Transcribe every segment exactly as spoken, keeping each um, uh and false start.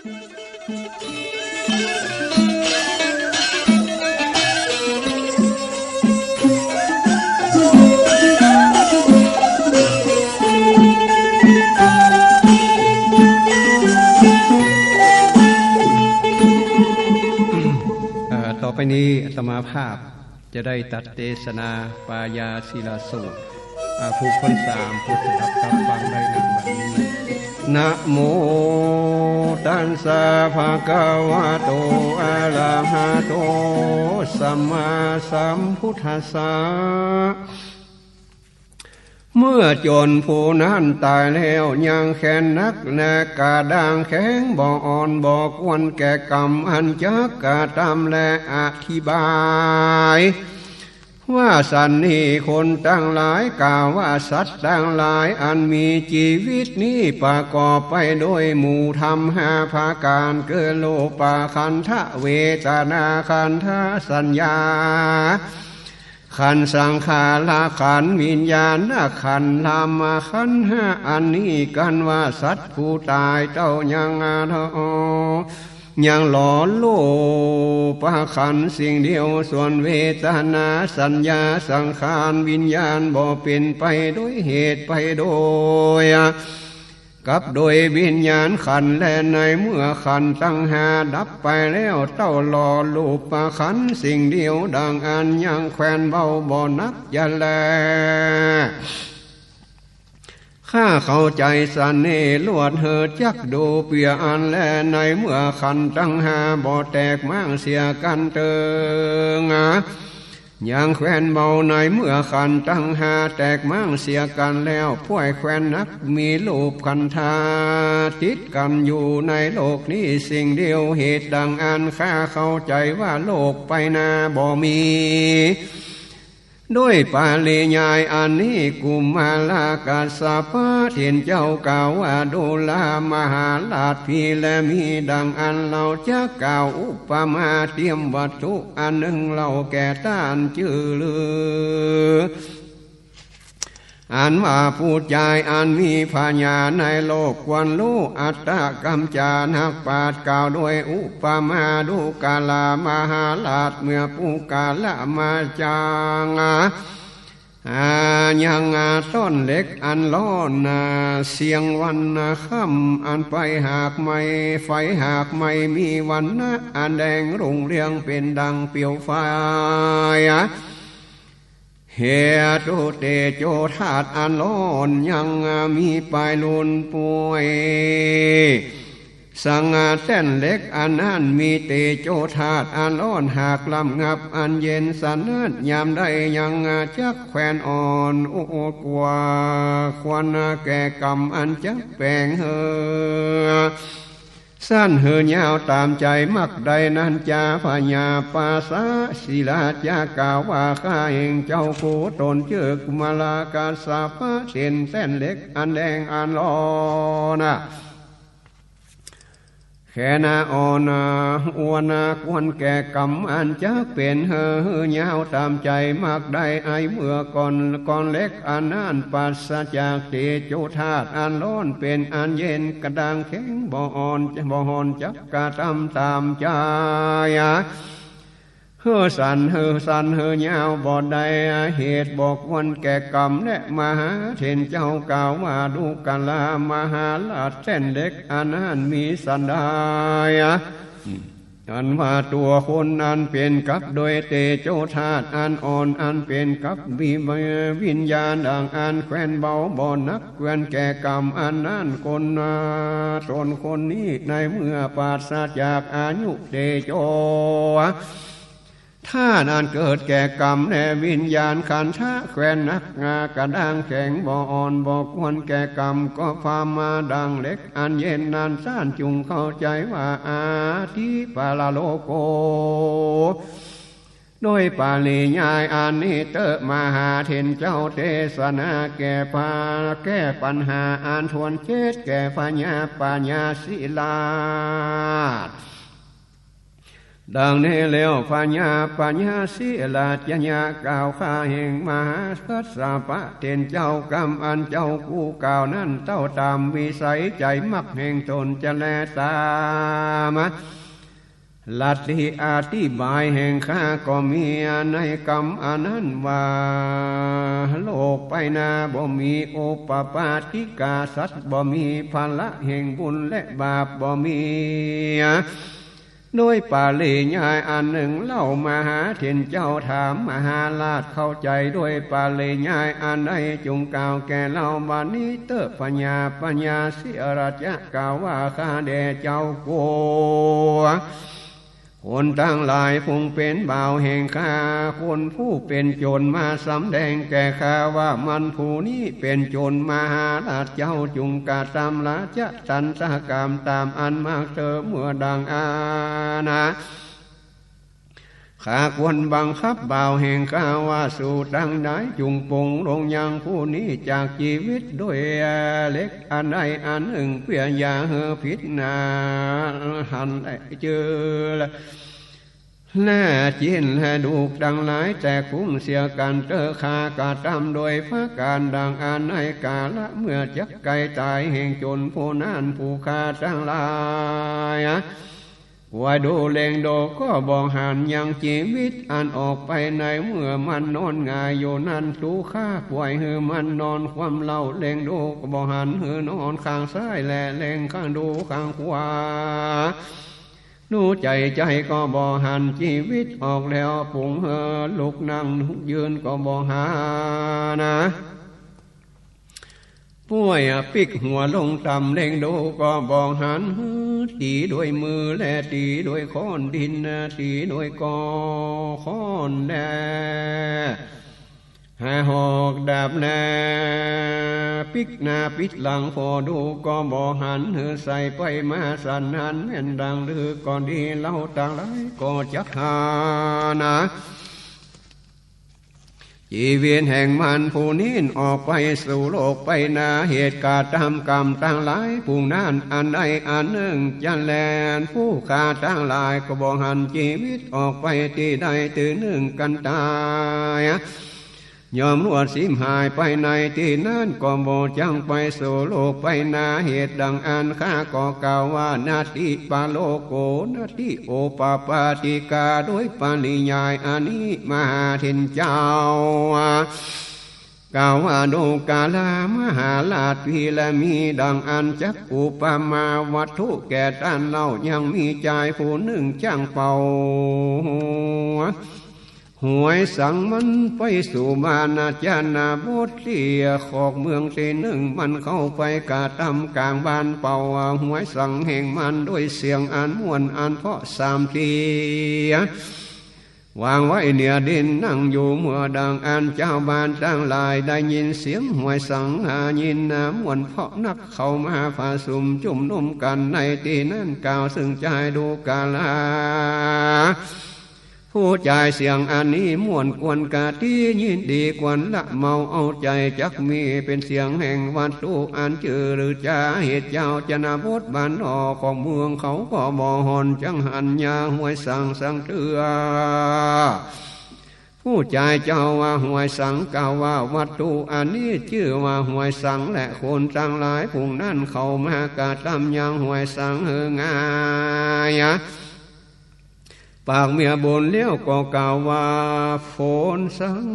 เอ่อ ต่อไปนี้อาตมาภาพ จะได้ตรัสเตสนาปายาสิลาสูตร อ่า ผู้คนสามผู้สดับรับฟังได้ในบัดนี้ นะโม ตัสสะ ภะคะวะโต อะระหะโต สัมมาสัมพุทธัสสะ เมื่อจนผู้นั้นต๋ายแล้ว ยังแควนหนัก และกระด้างแข็ง บ่อ่อนบ่ควรแก่กรรม อันจักกระทำและอธิบาย ว่าสันนี้ คนตังหลาย กล่าวว่าสัตว์ตังหลาย อันมีจีวิตนี้ ประกอบไปโดยหมู่ธรรมห้าประก๋าน คือ รูปขันธะ เวทนาขันธะ สัญญาขันธ์ สังขารขันธ์ วิญญาณขันธ์ ธรรมขันธ์ห้า อันนี้กั๋นว่าสัตว์ผู้ต๋าย เต้ายัง ยังหลอรูปขันธ์สิ่งเดียว ส่วนเวทนา สัญญา สังขาร วิญญาณ บ่เป๋นไปโดยเหตุ ไปโดยกับโดยวิญญาณขันธ์ และในเมื่อขันธ์ตังห้าดับไปแล้ว เต้าหลอรูปขันธ์สิ่งเดียว ดังอั้นยังแควนเบาบ่หนักจะแล ข้าเข้าใจ๋สันนี้ ลวดหื้อจักดูเปียอันแล ในเมื่อขันธ์ตังห้าบ่แตกม้างเสียกั๋นเติง ยังแควนเบา ในเมื่อขันธ์ตังห้าแตกม้างเสียกั๋นแล้ว ป้วยแควนหนัก มีรูปขันธาติดกั๋นอยู่ในโลกนี้สิ่งเดียว เหตุดังอั้นข้าเข้าใจ๋ว่าโลกไปหน้าบ่มี ด้วยปริยายอันนี้ กุมารกัสสปะเถรเจ้ากล่าวว่า ดูรา มหาราชพี และมีดังอั้น เฮาจักกล่าวอุปมา เตียมวัตถุอันนึ่งเล่าแก่ต้านจื้อลือ อันว่าผู้จายอันมีผญาในโลกควรฮู้ อัตตกัมจา นักปราชญ์กล่าวโดยอุปมา ดูกรา มหาราช เมื่อปุคคละมาจาง อ่า ยัง อ่า ต้อนเหล็กอันฮ้อน อ่า เสียงวัน อ่า ค่ำ อันไฟหากไหม้ ไฟหากไหม้มีวรรณะอันแดงรุ่งเรืองเป๋นดังเปลวไฟ อ่า เหตุเตโจธาตุอันฮ้อนยัง อ่า มีปายลูนป่วย สัง อ่า แต้นเหล็กอันนั้นมีเตโจธาตุอันฮ้อนหากลำงับอันเย็นสนัดยามใดยัง อ่า จักแควนอ่อน โอ้ กว่าควร อ่า แก่กรรมอันจักแป๋งหื้อ สั้นหื้อยาวต๋ามใจ๋มักได้นั้นจา พญาปาสาสิราชกล่าวว่า ข้าแห่งเจ้าโคตนจื้อกุมารกัสสปะเถร แต้นเหล็กอันแดงอันฮ้อน อ่า แควนอ่อน อ่า ควรแก่กรรมอันจักเป๋นหื้อยาวต๋ามใจ๋มักได้ อันเมื่อก้อน ก้อนเหล็กอันนั้นปราศจากเตโจธาตุอันฮ้อนเป๋นอันเย็นกระด้างแข็งบ่อ่อน บ่ฮ้อนจักกระทำต๋ามใจ๋ หื้อสั้น หื้อสั้น หื้อยาวบ่ได้ เหตุบ่ควรแก่กรรม และมหาเถรเจ้ากล่าวว่า ดูกรา มหาราช แต้นเหล็กอันนั้นมีสันใด อันว่าตั๋วคนอันเป๋นกับโดยเตโจธาตุอันฮ้อน อันเป๋นกับวิ วิญญาณดังอั้น แควนเบาบ่หนัก ควรแก่กรรมอันนั้น คน อ่า ตนคนนี้ในเมื่อปราศจากอายุเตโจธาตุอันเกิดแก่กรรม และวิญญาณขันธะแควนหนัก อ่า กระด้างแข็งบ่อ่อนบ่ควรแก่กรรม ก็พามาดังเหล็กอันเย็นนั้น ต้านจุ่งเข้าใจ๋ว่า อธิปรโลโก โดยปริยายอันนี้เต๊อะ มหาเถรเจ้าเตสนาแก่พระ แก้ปัญหาอันถ้วนเจ็ดแก่พญาปาสาสิราช ดังนี้แล้วพญาปยาสิราชยะกล่าวข้าแห่งมหากัสสปะเถรเจ้า กำอันเจ้ากูกล่าวนั้นเต้าต๋ามวิสัยใจ๋มักแห่งต๋นจะแลต๋าม ลัทธิอธิบายแห่งข้าก็มีในกำอันนั้นว่า โลกไปหน้าบ่มีอุปปาติกาสัตว์ บ่มีผละแห่งบุญและบาป บ่มี โดยปริยายอันนึ่งเล่า มหาเถรเจ้าถามมหาราชเข้าใจ๋โดยปริยายอันใด จุ่งกล่าวแก่เฮาบัดนี้เต๊อะ พญาปยาสิราชยะกล่าวว่า ข้าแด่เจ้ากู คนตังหลายผู้เป๋นบ่าวแห่งข้า คนผู้เป๋นโจ๋รมาสำแดงแก่ข้าว่า มันผู้นี้เป๋นโจ๋ร มหาราชเจ้าจุ่งกระตำราชทัณฑกรรมต๋ามอันมักเต๊อะ เมื่อดังอานา ข้าควรบังคับบ่าวแห่งข้าว่า สูตังหลายจุ่งปลงลงยังผู้นี้จากจีวิตโดยเหล็กอันใดอันนึ่ง เปื้ออย่าหื้อผิดหน้าหันและเจื้อ และจิ๊นและดูกตังหลายแตกฟุ้งเสียกั๋นเต๊อะ ข้ากระตำโดยประก๋านดังอันในกาละเมื่อจักใก้ต๋ายแห่งโจ๋รผู้นั้น ผู้ข้าตังหลาย กว่าดูเล็งดูก็บ่หัน ยังจีวิตอันออกไปในเมื่อมันนอนหงายอยู่นั้น ตูข้าป่อยหื้อมันนอนคว่ำเล่า เล็งดูก็บ่หันหื้อนอนข้างซ้าย และเล็งข้างดูข้างขวา ดูใจ๋ใจ๋ก็บ่หัน จีวิตออกแล้วปลุงหื้อลุกนั่งลุกยืนก็บ่หันนะ ป่วยปิ๊กหัวลงต่ำ เล็งดูก็บ่หัน หื้อตี๋ด้วยมือและตี๋ด้วยค้อนดิน ตี๋ด้วยก้อค้อนแล หาหอกดาบแล ปิ๊กหน้าปิ๊กหลัง ผ่อดูก็บ่หัน หื้อใส่ไปมาสั่นหัน แม่นดังลือก็ดี เฮาตังหลายก็จักหานะ จีวิตแห่งมันผู้นี้ออกไปสู่โลกไปหน้า เหตุกระตำกรรมตังหลายผู้นั้นอันใดอันนึ่งจะแล ผู้ข้าตังหลายก็บ่หัน จีวิตออกไปตี้ใดตี้นึ่งกั๋นต๋าย ย่อมลวดสิมหายไปในตี้นั้น ก็บ่จักไปสู่โลกไปหน้า เหตุดังอั้นข้าก็กล่าวว่า นัตถิปะโลโก นัตถิโอปปาติกา โดยปริยายอันนี้ มหาเถรเจ้า กล่าวว่า ดูกราชมหาราช พีระมีดังอั้น จักอุปมาวัตถุแก่ต้านเล่า ยังมีจายผู้นึ่งจ้างเป่า หวยสังมันไปสู่บ้านจนบทตี้ขอกเมืองตี้นึ่ง มันเข้าไปกระตำก๋างบ้านเป่าหวยสังแห่งมันด้วยเสียงอันม่วนอันเพราะสามที วางไว้เหนือดินนั่งอยู่ เมื่อดังอั้นจาวบ้านตังหลายได้ยินเสียงหวยสัง หายินนาม่วนเพราะนัก เข้ามาผะสุมจุมนุมกั๋นในตี้นั้น กล่าวซึ่งจาย ดูกราช ผู้จายเสียงอันนี้ม่วนควรกะตี้ ยินดีควรละเมาเอาใจ๋ จักมีเป๋นเสียงแห่งวัตถุอันจื้อหรือจา เหตุจาวจนบทบ้านนอกขอกเมืองเขาก็บ่ห่อน จักหันยาหวยสังสักเตื้อ ผู้จายเจ้าว่าหวยสัง กล่าวว่าวัตถุอันนี้จื้อว่าหวยสัง และคนตังหลายผู้นั้นเข้ามากระตำยังหวยสังหื้องาย ปากเมียบุญแล้วก็กล่าวว่า โผนสัง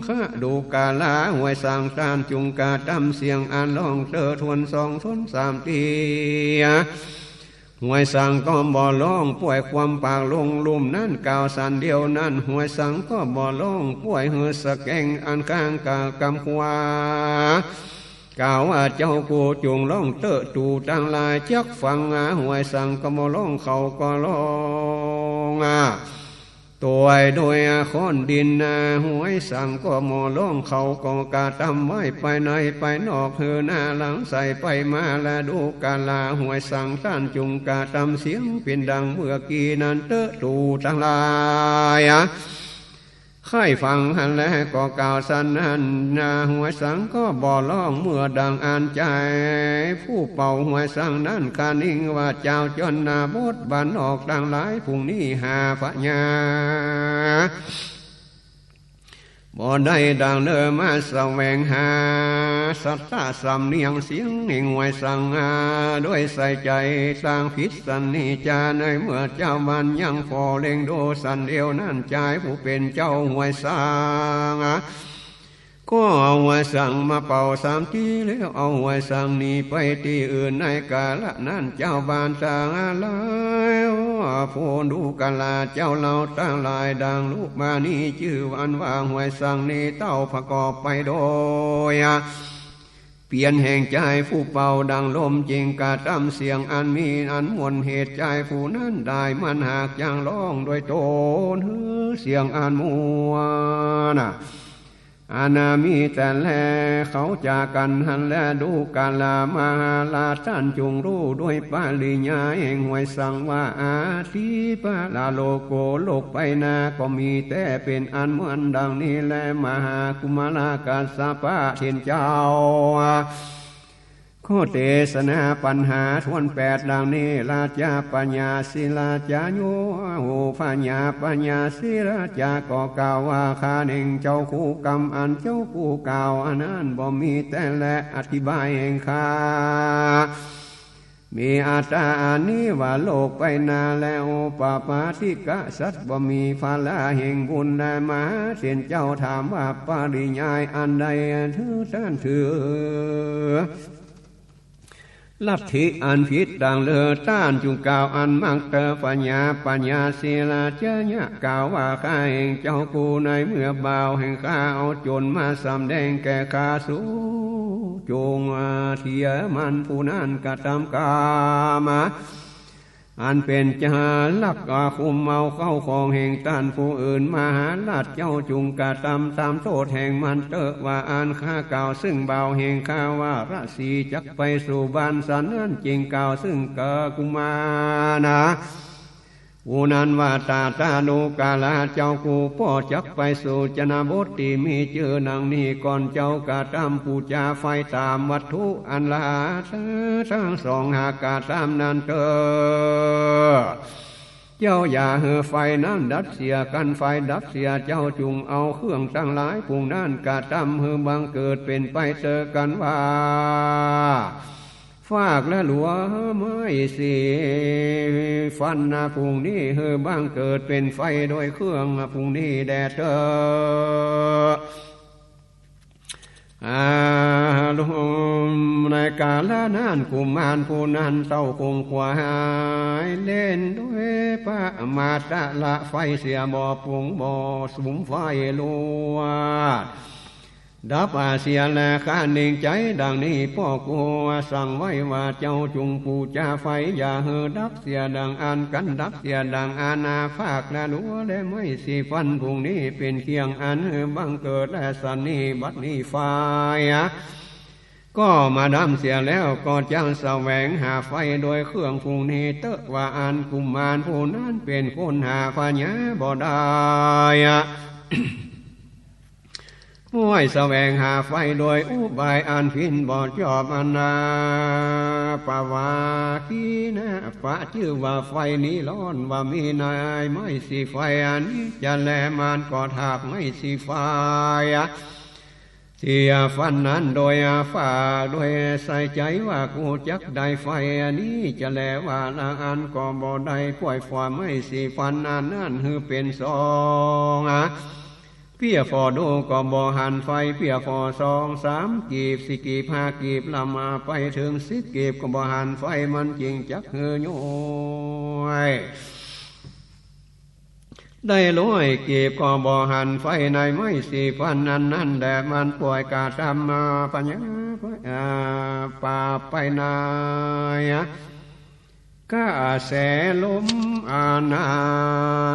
ฆะ ดูกราชหวยสังต้านจุ่งกระตำเสียงอันฮ้องเต๊อะ ทวนสองทวนสามเตื้อ หวยสังก็บ่ฮ้อง ป่วยความปากลงลุ่มนั้น กล่าวสันเดียวนั้น หวยสังก็บ่ฮ้อง ป่วยหื้อสะแก้งอันข้างกะกำขวา กล่าวว่าเจ้ากูจุ่งฮ้องเต๊อะ ตูตังหลายจักฟัง หวยสังก็บ่ฮ้อง เขาก็ฮ้องตวยโดยค้อนดิน หวยสังก็บ่ฮ้อง เขาก็กระตำไว้ไปในไปนอก หื้อหน้าหลังใส่ไปมา และดูกราชหวยสังต้านจุ่งกระตำเสียงเป๋นดังเมื่อกี้นั้นเต๊อะ ตูตังหลาย ใค่ฟังหั้นแลก็กล่าวสันนั้นนา หวยสังก็บ่ฮ้อง เมื่อดังอั้นจายผู้เป่าหวยสังนั้นคะนิงว่า เจ้าชนบทบ้านนอกตังหลาย ผู้นี้หาพญาบ่ได้ดังเดิม มาแสวงหาสัตตะสำเนียงเสียงแห่งหวยสัง โดยใส่ใจ๋ตางผิดสันนิจา ในเมื่อเจ้าบ้านยังผ่อเล็งดูสันเดียวนั้น จายผู้เป๋นเจ้าหวยสัง ก็เอาหวยสังมาเป่าสามตี้ แล้วเอาหวยสังหนีไปตี้อื่น ในกาละนั้นเจ้าบ้านตังหลาย ผู้ดูกราเจ้าเฮาตังหลาย ดังลุกมานี้ จื้ออันว่าหวยสังนี้เต้าประกอบไปโดย เปียรแห่งจายผู้เป่าดังลม จึงกระตำเสียงอันมีอันม่วน เหตุจายผู้นั้นได้มันหากยังฮ้องโดยตน หื้อเสียงอันม่วน อันมีแต่แล เขาจากั๋นหั้นแล ดูกรามหาราชต้านจุ่งฮู้โดยปริยายแห่งหวยสังว่า อาทิปะละโลโก โลกไปหน้าก็มีแต๊เป๋นอันเหมือนดังนี้แล มหากุมารกัสสปะเถรเจ้า ขอเตสนาปัญหาถ้วนแปดดังนี้ ราชาพญาศิราชาโย โห พญาพญาศิราชาก็กล่าวว่า ข้าแห่งเจ้าคู่กำอันเจ้าคู่กล่าวอันนั้นบ่มีแต๊แล อธิบายแห่งข้า มีอัตตาอันนี้ว่า โลกไปหน้าและโอปปาติกะสัตว์บ่มี พระแห่งบุญและมหาเถรเจ้าถามว่า ปริยายอันใดถือต้านถือ ลัทธิอันผิดดังเลิศ ต้านจุ่งกล่าวอันมักเตอ พญาพญาศิราชาเยาะกล่าวว่า ข้าแห่งเจ้าคู่ในเมื่อบ่าวแห่งข้าเอาโจ๋รมาสำแดงแก่ข้า สูจุ่งเถียมันผู้นั้นกระตำกรรม อันเป๋นจาลัก อาคุมเอาเข้าของแห่งต้านผู้อื่น มหาราชเจ้าจุ่งกระตำต๋ามโต้ษแห่งมันเต๊อะ ว่าอั้น ข้ากล่าวซึ่งบ่าวแห่งข้าว่า ราศีจักไปสู่บ้านสันนั้น จึงกล่าวซึ่งกะกุมารนะ ผู้นั้นว่า ตถานุกราเจ้าคู่ ป้อจักไปสู่ชนบทตี้มีจื้อดังนี้ก่อน เจ้ากระตำปู๋จาไฟต๋ามวัตถุอันราชาตึงสองหากกระตำนั้นเต๊อะ เจ้าอย่าหื้อไฟนั้นดับเสีย กันไฟดับเสีย เจ้าจุ่งเอาเครื่องตังหลายปวงนั้นกระตำหื้อบังเกิดเป๋นไปเต๊อะ กันว่า ฟากและหลัวไม้สีฟันนะ ผู้นี้หื้อบังเกิดเป๋นไฟโดยเครื่องผู้นี้แด่เต๊อะ อา ลม ในกาละนั้นกุมารผู้นั้นเต้าคงขวายเล่นด้วยประมาท ละไฟเสียบ่ปวงบ่สุมไฟลวด ดับอาเสียแล ข้านิ่งใจ๋ดังนี้ ป้อกูสั่งไว้ว่า เจ้าจุ่งปู๋จาไฟ อย่าหื้อดับเสียดังอั้น กันดับเสียดังอั้นนา ฟากและหลัวและไม้สีฟันผู้นี้เป๋นเครื่องอันหื้อบังเกิดแล สันนี้บัดนี้ไฟ ก็มาดับเสียแล้ว ก็จักแสวงหาไฟโดยเครื่องผู้นี้เต๊อะ ว่าอั้นกุมารผู้นั้นเป๋นคนหาพญาบ่ได้ ห้วยแสวงหาไฟโดยอุบายอันผิดบ่จอบอันนา ปะวาคีนะปะ จื้อว่าไฟนี้ฮ้อน ว่ามีในไม้สีไฟอันนี้จะแล มันก็ถากไม้สีไฟ เสียฟันนั้นโดยอาฝาก โดยใส่ใจ๋ว่า กูจักได้ไฟอันนี้จะแล ว่าละอั้นก็บ่ได้ ป่วยฝ่าไม้สีฟันอันนั้นหื้อเป๋นสอง เปียฝ่อดูก็บ่หันไฟ เปียฝ่อสองสามกีบ สี่กีบ ห้ากีบ ลำมาไปเถิงสิบกีบ ก็บ่หันไฟ มันจึงจักหื้อย้อย ได้ร้อยกีบก็บ่หันไฟในไม้สีฟันอันนั้นแล มันป่วยกระตำมาพญา อ่า ปาไปใน กระแสลมอันนั้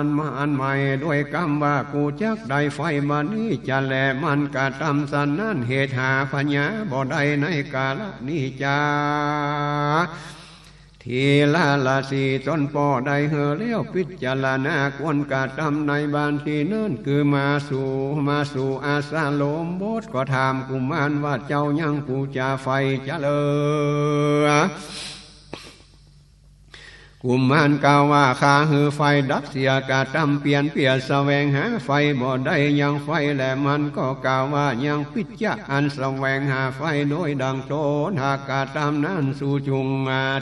นมาอันใหม่ ด้วยกำว่า กูจักได้ไฟมานี้จะแล มันกระตำสันนั้น เหตุหาพญาบ่ได้ในกาละนี้จา เถ ทีละราศีต๋นป้อได้หื้อแล้ว ปิจารณาควรกระตำในบันทีนั้น คือมาสู่ มาสู่อาสาลมบท ก็ถามกุมารว่า เจ้ายังผู้จะใฝ่เจริญ กุมารกล่าวว่า ข้าหื้อไฟดับเสีย กระตำเปลี่ยนเปลี่ยน แสวงหาไฟบ่ได้ยังไฟแล มันก็กล่าวว่า ยังปิจจะอันแสวงหาไฟโดยดั่งต๋น หากกระตำนั้นสูจุ่ง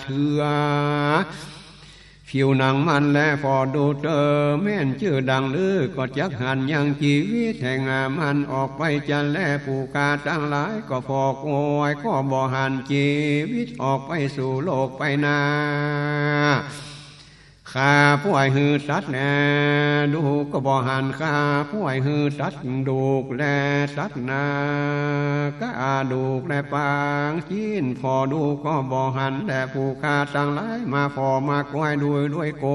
เถือ ผิวหนังมันแล ผ่อดูเต๊อะแม่นจื้อดั่งลือ ก็จักหันยังจีวิตแห่งมันออกไปจะแล ผู้ข้าตังหลาย ก็ผ่อคอยก็บ่หันจีวิตออกไปสู่โลกไปนา ข้าป่วยหื้อสัตว์แลดูก็บ่หัน ข้าป่วยหื้อสัตว์ดูกแลสัตว์นา กระดูกแลปางจีน ผ่อดูก็บ่หันแล ผู้ข้าตังหลาย มาผ่อมาคอยดูด้วยโก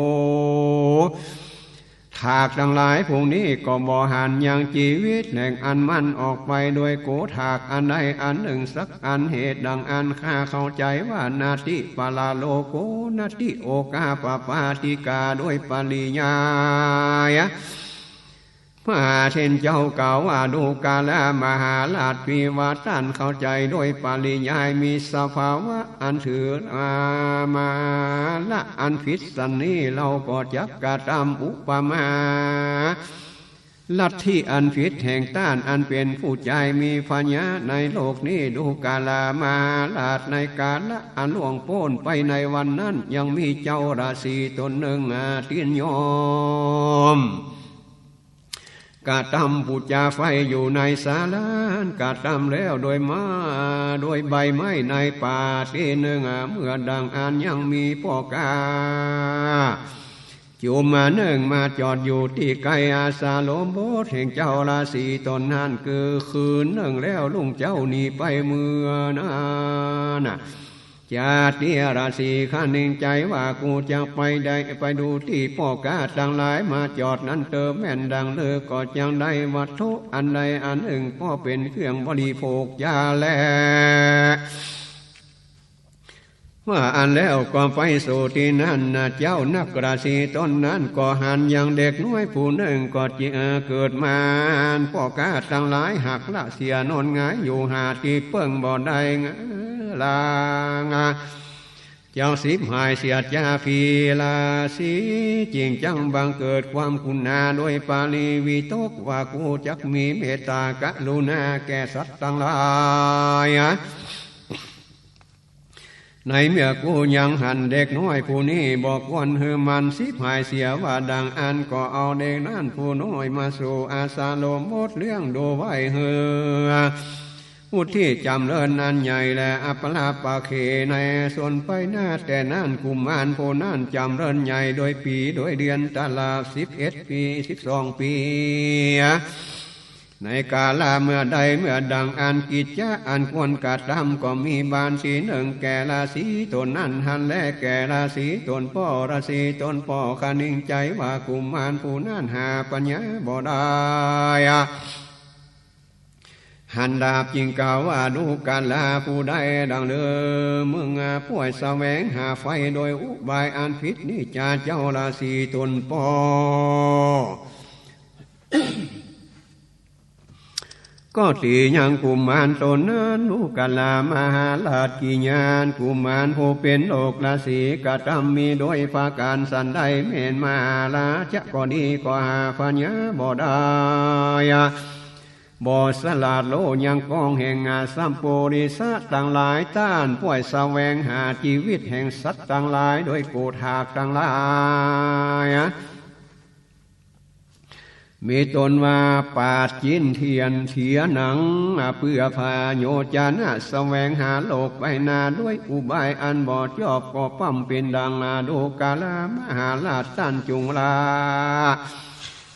ถากตังหลายผู้นี้ก็บ่หันยังจีวิตแห่งอันมันออกไปด้วยโกถากอันใดอันนึ่งสักอัน เหตุดั่งอั้นข้าเข้าใจ๋ว่า นาติปะระโลโก นาติโอคาปปาติกา ด้วยปริยาย มหาเถรเจ้ากล่าวว่า ดูกรามาหาราช ภิวาต้านเข้าใจ๋ด้วยปริยาย มีสภาวะอันถือ อา มาละอันผิดสันนี้ เฮาก็จักกระตำอุปมา ลัทธิอันผิดแห่งต้านอันเป๋นผู้ใจ๋มีพญาในโลกนี้ ดูกรามาหาราช ในกาละอันล่วงป๊นไปในวันนั้น ยังมีเจ้าราศีต๋นนึ่ง อา ยินยอม กระตำปู๋จาไฟอยู่ในศาลา กระตำแล้วโดยมา โดยใบไม้ในป่าตี้นึ่ง เมื่อดั่งอั้นยังมีป้อก๊า จุมนึ่งมาจอดอยู่ตี้ใก้อาสาลมบทแห่งเจ้าราศีต๋นนั้น คือคืนนึ่งแล้วรุ่งเจ๊านี้ไปเมื่อนั้น จาติราศีคนึงใจ๋ว่า กูจักไปได้ ไปดูตี้ป้อก๊าตังหลายมาจอดนั้นเต๊อะ แม่นดั่งลือก็จักได้วัตถุอันใดอันนึ่ง ป้อเป๋นเครื่องบริโภคจาแล ว่าอั้นแล้วก็ไปสู่ตี้นั้นนะเจ้า นักราศีต๋นนั้นก็หันยังเด็กน้อยผู้นึ่ง ก็เกิดมา ป้อก๊าตังหลายหักละเสีย นอนหงายอยู่หาตี้เปิ้งบ่ได้ ลาง จักฉิบหายเสียจา พีราศี จึงจักบังเกิดความกรุณาโดยปริวิตกว่า กูจักมีเมตตากรุณาแก่สัตว์ตังหลาย ในเมื่อกูยังหันเด็กน้อยผู้นี้บ่ควรหื้อมันฉิบหายเสีย ว่าดั่งอั้นก็เอาเด็กนั้นผู้น้อยมาสู่อาสาลมบทเลี้ยงดูไว้หื้อ อุทิศจ๋ำเริญอันใหญ่แล อัปปะราปะเข ในส่วนไปหน้าแต่นั้น กุมารผู้นั้นจ๋ำเริญใหญ่โดยปี๋โดยเดือน ตลอดสิบเอ็ดปี๋ สิบสองปี๋ ในกาละเมื่อใดเมื่อดั่งอั้น กิจจะอันควรกระตำก็มีบันทีนึ่ง แก่ราศีต๋นนั้นหั้นแล แก่ราศีต๋นป้อ ราศีต๋นป้อคนึงใจ๋ว่า กุมารผู้นั้นหาปัญญาบ่ได้ หันดาบจึงกล่าวว่า ดูกราผู้ใดดั่งลือ มึงป่วยแสวงหาไฟโดยอุบายอันผิดนี้จา เจ้าราศีต๋นป้อ ก็ตี้ยังกุมารต๋นนั้น ดูกรามหาราช กิญญาณกุมารผู้เป๋นโรคราศีกระตำมีโดยประก๋านสันใด แม่นมหาราชก็ดีก็หาปัญญาบ่ได้ บ่สลาดโลยังกองแห่งอาสัมปุริสะตังหลาย ต้านป่วยแสวงหาจีวิตแห่งสัตว์ตังหลายโดยโกถากตังหลาย มีต๋นว่าปาดจิ๊นเตียนเสียหนัง เปื้อผะโยชนะแสวงหาโลกไปหน้าโดยอุบายอันบ่จอบ ก็ป้ำเป๋นดั่ง ดูกรามหาราช ต้านจุ่งละ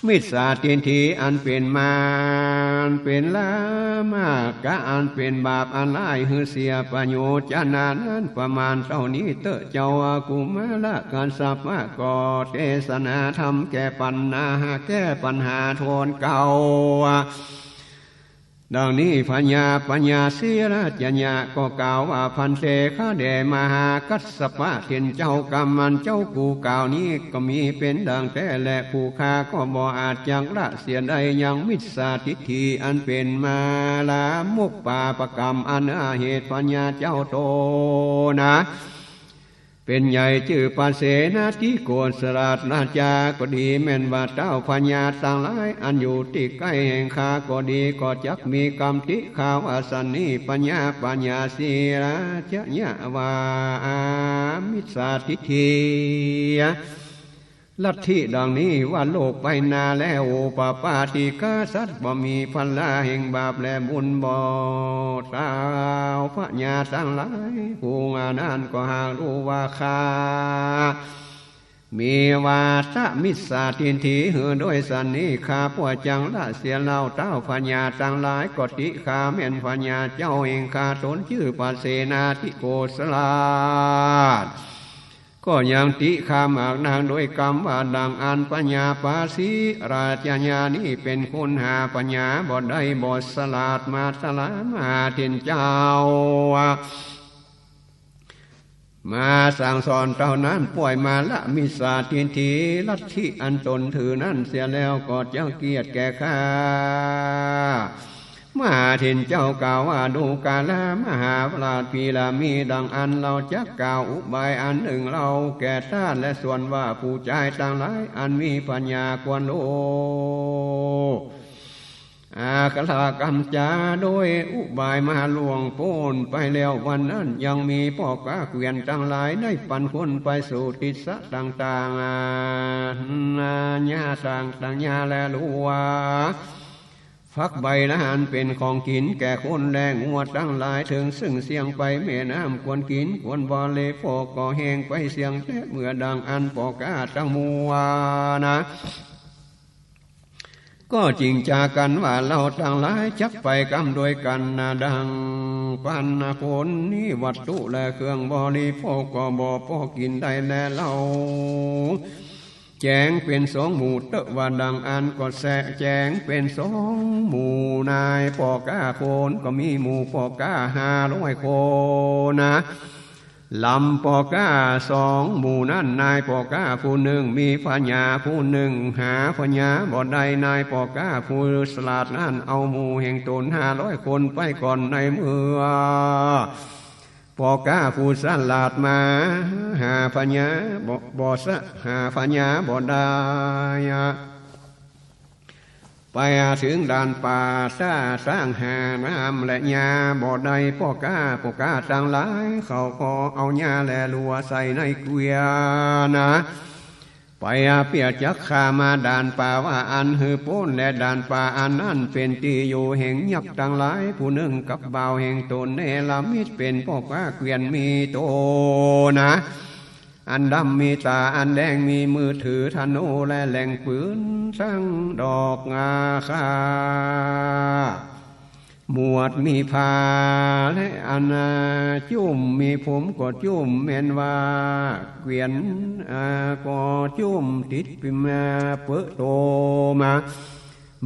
มิจฉาทิฏฐิอันเป๋นมาร เป๋นลามกะอันเป๋นบาปอันร้ายหื้อเสีย ผะโยชนะนั้นประมาณเต้านี้เต๊อะ เจ้ากุมารกัสสปะก็เตสนาธรรมแก้ปัญหา แก้ปัญหาต๋นเก่า ดังนี้พญาปยาสิราชยะก็กล่าวว่า ภันเต ข้าแด่มหากัสสปะเถรเจ้า กำอันเจ้ากูกล่าวนี้ก็มีเป๋นดังแต๊แล ผู้ข้าก็บ่อาจจักละเสียได้ยังมิจฉาทิฏฐิอันเป๋นมาลามกปาปกรรมอันหาเหตุพญาเจ้าโตนะ เป๋นใหญ่จื้อปเสนทิโกศราชก็ดี แม่นว่าต้าวพญาตังหลายอันอยู่ตี้ใก้แห่งข้าก็ดี ก็จักมีกำติข้าว่าสันนี้ พญาปยาสิราชยะว่า อามิจฉาทิฏฐิลัทธิดังนี้ว่า โลกไปหน้าแล้ว โอปปาติกะสัตว์บ่มีผลาแห่งบาปและบุญบ่ ต้าวพญาตังหลาย ผู้นั้นก็หากฮู้ว่าข้ามีวาทะมิจฉาทิฏฐิหื้อโดยสันนี้ ข้าพวกจักละเสียเล่า ต้าวพญาตังหลายก็ติข้าแม่นพญาเจ้าแห่งข้าตนจื้อปเสนทิโกศราช ก็ยังติข้ามากนักโดยกำว่าดังอั้น พญาปสิราชยะนี้เป๋นคนหาปัญญาบ่ได้ บ่สลาด มาตลาดมหาเถรเจ้ามาสั่งสอนเต้านั้น ป่วยมาละมิจฉาทิฏฐิลัทธิอันตนถือนั้นเสียแล้ว ก็จักเกียรติแก่ข้า มหาเถรเจ้ากล่าวว่า ดูกราชมหาราช ภิรามีดังอั้น เฮาจักกล่าวอุบายอันนึ่งเล่าแก่ต้านและส่วนว่า ผู้จายตังหลายอันมีปัญญาควรฮู้ อาคาถากำจาโดยอุบายมาล่วงป๊นไปแล้ว วันนั้นยังมีป้อก๊าเกวียนตังหลายได้ปันคนไปสู่ทิศต่างๆ อา นาญาต่างๆ นาญาและลัว ฝักใบละหันเป๋นของกิ๋นแก่คนและงัวตังหลาย เถิงซึ่งเสี้ยงไปแม่น้ำควรกิ๋นควรบริโภค ก็แห้งไปเสี้ยงแต๊ เมื่อดังอั้นป้อก๊าตังมวลนะ ก็จึงจากั๋นว่า เฮาตังหลายจักไปกำโดยกั๋นนะ ดังปันคนนี้วัตถุและเครื่องบริโภคก็บ่ปอกิ๋นได้แล เฮาแจ๋งเป๋นสองหมู่เต๊อะ ว่าดังอั้นก็แสะแจ๋งเป๋นสองหมู่ นายป้อก๊าคนก็มีหมู่ป้อก๊าห้าร้อยคนนะ ลำป้อก๊าสองหมู่นั้น นายป้อก๊าผู้นึ่งมีพญาผู้นึ่งหาพญาบ่ได้ นายป้อก๊าผู้สลาดนั้นเอาหมู่แห่งตนห้าร้อยคนไปก่อน ในเมื่อป้อก๊าผู้สลาดมาหาพญาบ่ บ่สะ หาพญาบ่ได้ ไปเถิงด่านป่า สร้างหาน้ำและหญ้าบ่ได้ ป้อก๊า ป้อก๊าตังหลายเขาก็เอาหญ้าและลัวใส่ในเกวียนนะ ไปเปียจักข้ามด่านป่าว่าอั้นหื้อป๊น และด่านป่าอันนั้นเป๋นตี้อยู่แห่งยักษ์ตังหลาย ผู้นึ่งกับบ่าวแห่งตนเนรมิตเป๋นป้อก๊าเกวียนมีโตนะ อันดำมีต๋าอันแดง มีมือถือธนูและแหลงปืน ซังดอกงาคา หมวดมีผ้าและอันจุ้ม มีผมก็จุ้ม แม่นว่าเกวียน อ่า ก็จุ้มติดปิมาเปิดโตมา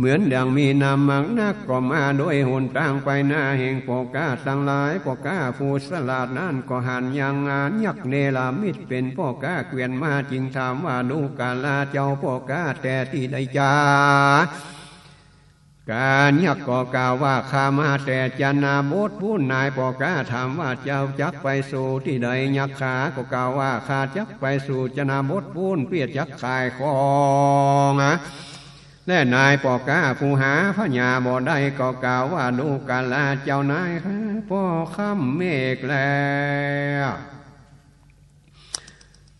เหมือนดังมีน้ำมากนัก ก็มาโดยหนตางไปหน้าแห่งป้อก๊าตังหลาย ป้อก๊าผู้สลาดนั้นก็หันยังงานยักษ์เนรมิตเป๋นป้อก๊าเกวียนมา จึงถามว่า ดูกราชเจ้า ป้อก๊าแต่ตี้ใดจา กายักษ์ก็กล่าวว่า ข้ามาแต่ชนบทปู้น นายป้อก๊าถามว่า เจ้าจักไปสู่ตี้ใด ยักษ์ข้าก็กล่าวว่า ข้าจักไปสู่ชนบทปู้น เปียจักขายของนะ และนายป้อก๊าผู้หาพญาบ่ได้ก็กล่าวว่า ดูกราชเจ้านายข้า ป้อค่ำเมฆแล้ว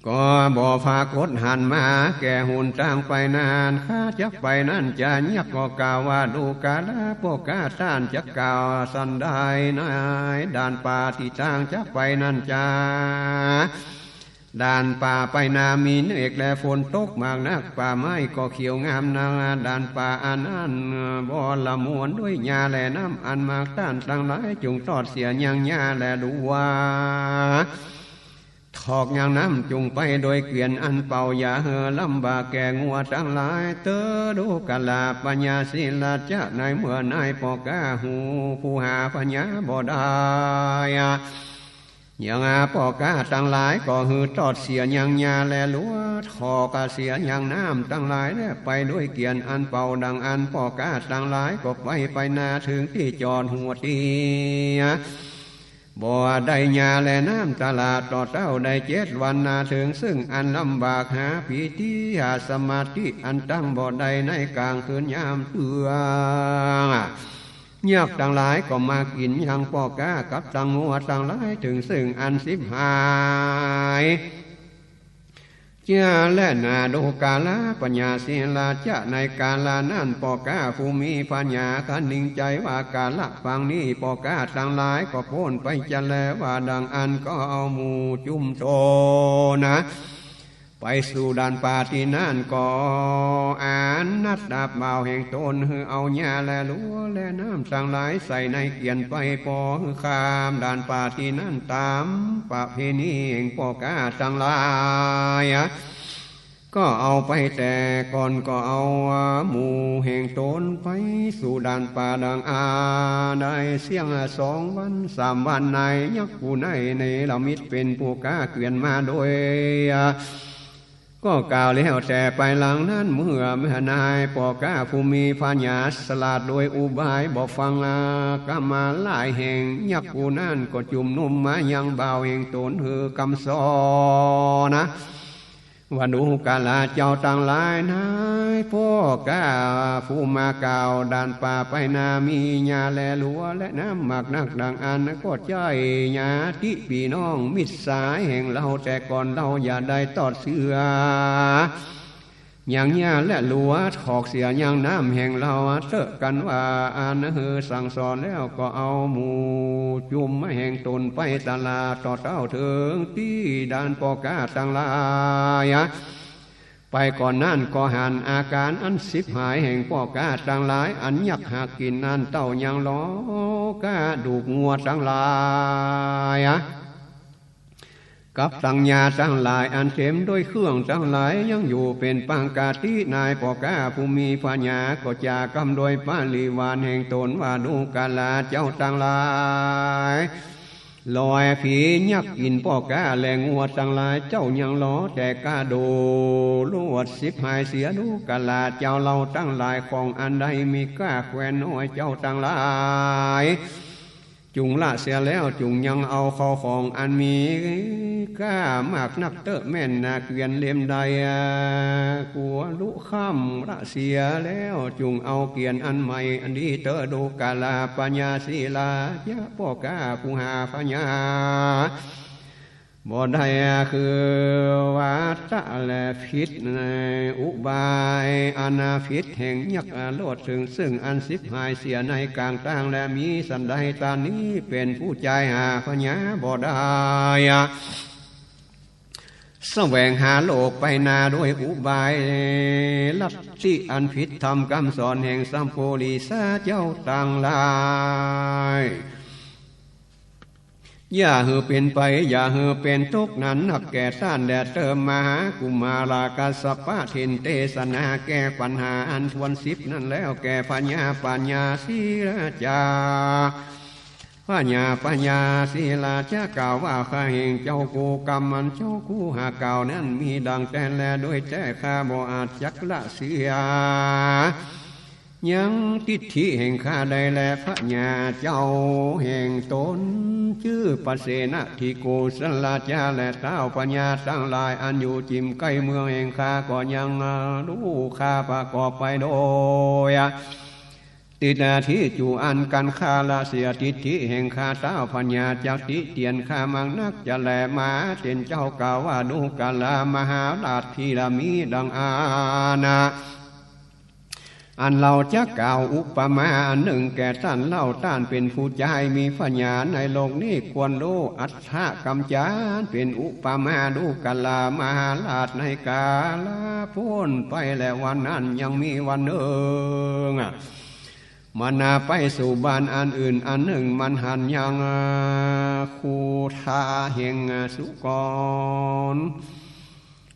ก็บ่ปรากฏหันมาแก่หนตางไปนั้น ข้าจักไปนั้นจา ยักษ์ก็กล่าวว่า ดูกราชป้อก๊าต้านจักกล่าวสันใด นายด่านป่าตี้ตางจักไปนั้นจา ด่านป่าไปนามีเมฆและฝนตกมากนัก ป่าไม้ก็เขียวงามนา ด่านป่าอันนั้นบ่ละมวนด้วยหญ้าและน้ำอันมาก ต้านตังหลายจงตอดเสียยังหญ้าและลัวถ ถอกยางน้ำจุ่งไปโดยเกวียนอันเปล่า อย่าหื้อลำบากแก่งัวตังหลายเต๊อะ ดูกราปัญญาสีราจะ ในเมื่อในป้อก๊าฮู้ผู้หาพญาบ่ได้ ยางป้อก๊าตังหลายก็หื้อตอดเสียยางหญ้าและหลัว ถอกเสียยางน้ำตังหลายและไปโดยเกวียนอันเปล่า ดังอั้นป้อก๊าตังหลายก็ไปไปนาเถิงตี้จอดหัวเตียง บ่ได้หญ้าและน้ำตลาด ต่อเต้าได้เจ็ดวันนา เถิงซึ่งอันลำบากหาปีติ หาสมาธิอันตั้งบ่ได้ในก๋างคืนยามเตื้อง ยักษ์ตังหลายก็มากิ๋นยางป้อก๊ากับตังงัวตังหลาย เถิงซึ่งอันฉิบหาย เจื้อและนา ดูกราปัญญาสีราจะ ในกาละนั้นป้อก๊าผู้มีพญาคะนิงใจ๋ว่ากาละปางนี้ ป้อก๊าตังหลายก็ป๊นไปจะแล ว่าดังอั้นก็เอาหมู่จุมตนนะ ไปสู่ด่านป่าตี้นั้นก็อันนัดดาบบ่าวแห่งตน หื้อเอาหญ้าและหลัวและน้ำตังหลายใส่ในเกวียนไป ปอหื้อข้ามด่านป่าตี้นั้นต๋ามประเพณีแห่งป้อก๊าตังหลาย ก็เอาไปแต่ก่อนก็เอาหมู่แห่งตนไปสู่ด่านป่าดังอั้นได้เสี้ยงสองวันสามวัน ในยักษ์ผู้ในเนรมิตเป๋นป้อก๊าเกวียนมาโดย ก็กล่าวแล้วแต่ไปหลังนั้น เมื่อแม่นายป้อก๊าผู้มีพญาสลาดโดยอุบายบ่ฟังกำมาหลายแห่ง ยักษ์ผู้นั้นก็จุมนุมมายังบ่าวแห่งตนหื้อกำสอนนะ ว่าดูกราเจ้าตังหลาย นายป้อก๊าผู้มากล่าวด่านป่าไปนามีหญ้าและหลัวและน้ำมากนักดังอั้น ก็ใจ้ญาติปี้น้องมิตรสหายแห่งเฮาแต่ก่อนเฮาอย่าได้ตอดเสียยางหญ้าและหลัว ถอกเสียยางน้ำแห่งเฮาเต๊อะ กันว่าอั้นหื้อสั่งสอนแล้วก็เอาหมู่จุมแห่งตนไปตลาด ต่อเต้าเถิงตี้ด่านป้อก๊าตังหลาย ไปก่อนนั้นก็หันอาก๋ารอันฉิบหายแห่งป้อก๊าตังหลาย อันยักษ์หากิ๋นนั้นเต้ายังหลอกระดูกงัวตังหลาย กับตังหญ้าตังหลายอันเต๋มโดยเครื่องตังหลายยังอยู่เป๋นปกติ นายป้อก๊าผู้มีพญาก็จ๋ากำโดยปริวารแห่งตนว่าดูกราเจ้าตังหลาย ลอยผียักษ์กิ๋นป้อก๊าและงัวตังหลาย เจ้ายังหลอแต่กระดูก ลวดฉิบหายเสีย ดูกราเจ้าเฮาตังหลาย ของอันใดมีก้าแควนน้อยเจ้าตังหลาย จุ่งละเสียแล้วจุ่งยังเอาเข้าของอันมีก้ามากนักเต๊อะ แม่นนาเกวียนเล่มใด กั๋วลุค่ำละเสียแล้ว จุ่งเอาเกวียนอันใหม่อันดีเต๊อะ ดูกราปัญญาสีราจะ ป้อก๊าผู้หาพญาบ่ได้ คือวาตะและผิดในอุบายอันผิดแห่งยักษ์โลดเถิงซึ่งอันฉิบหายเสียในก๋างตาง และมีสันใดตานนี้เป๋นผู้ใจ๋หาพญาบ่ได้ แสวงหาโลกไปนาโดยอุบายลัทธิอันผิดธรรมกำสอนแห่งสัมปุริสาเจ้าตังหลาย อย่าหื้อเป๋นไป อย่าหื้อเป๋นตุ๊กข์นั้นนักแก่ต้านแด่เต๊อะ มหากุมารกัสสปะ ถินเตสนาแก้ปัญหาอันถ้วนสิบนั้นแล้วแก่พญาปัญญาสีราจะ พญาปัญญาสีราจะกล่าวว่า ข้าแห่งเจ้ากู้กรรมอันเจ้ากู้หากล่าวนั้นมีดังแต๊นแล โดยแต๊ข้าบ่อาจจักละเสียยังทิฏฐิแห่งข้าได้แล พญาเจ้าแห่งตนจื้อปเสนทิโกศลาจา และต้าวพญาตังหลายอันอยู่จิ่มใก้เมืองแห่งข้าก็ยังฮู้ข้าประกอบไปโดย ทิฏฐิ ตี้จูอันกั๋นข้าละเสียทิฏฐิแห่งข้า ต้าวพญาจักติเตียนข้ามากนักจะแล มาเตียนเจ้ากล่าวว่า ดูกรามหาราช ทีละมีดังอั้นนะ อันเฮาจักกล่าวอุปมาอันนึ่งแก่ต้านเล่า ต้านเป๋นผู้ใจ๋มีพญาในโลกนี้ควรฮู้อัตถะกำจ๋ารเป๋นอุปมา ดูกรามหาราช ในกาละป๊นไปและวันนั้นยังมีวันนึ่ง มันนาไปสู่บ้านอันอื่นอันนึ่ง มันหันยัง อ่า คูฐะแห่ง อ่า สุกร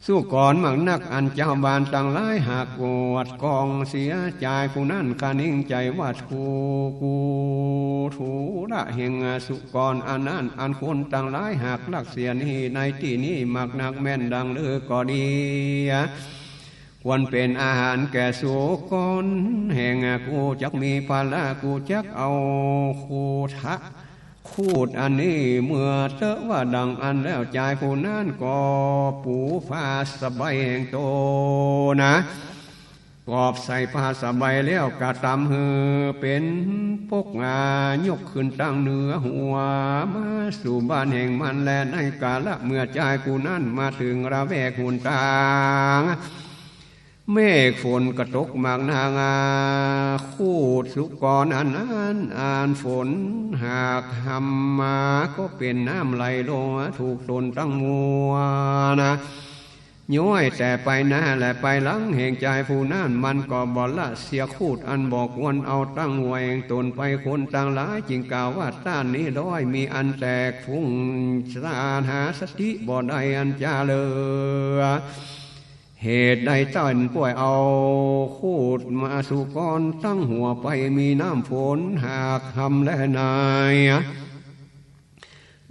สุกรมากนัก อันจาวบ้านตังหลายหากกวาดกองเสีย จายผู้นั้นคะนิงใจ๋ว่า ถูก กูถูละแห่ง อ่า สุกรอันนั้น อันคนตังหลายหากลักเสียนี้ ในตี้นี้มากนักแม่นดังลือก็ดี ควรเป๋นอาหารแก่สุกรแห่ง อ่า กู จักมีภาระ กูจักเอาคูฐะ คูฐอันนี้ เมื่อเต๊อะว่าดังอั้นแล้ว จายผู้นั้นก็ปูผ้าสบายแห่งโตนะ กอบใส่ผ้าสบายแล้ว กระตำหื้อเป๋นปก อ่า ยกขึ้นตังเหนือหัว มาสู่บ้านแห่งมันแล ในกาละเมื่อจายผู้นั้นมาเถิงละแวกหนตาง เมฆฝนก็ตกมากนัก อ่า คูฐสุกรอันนั้น อันฝนหากหำมาก็เป๋นน้ำไหลลง ถูกตนตังมวลนะ ย้อยแต่ไปหน้าและไปหลังแห่งจายผู้นั้น มันก็บ่ละเสียคูฐอันบ่ควรเอาตังหัวแห่งตนไป คนตังหลายจึงกล่าวว่า ต้านนี้ด้อย มีอันแตกฟุ้งซ่านหาสติบ่ได้อันจะเหลือ เหตุใดต้านป่วยเอาคูฐมาสุกรตังหัวไป มีน้ำฝนหากหำแลนาย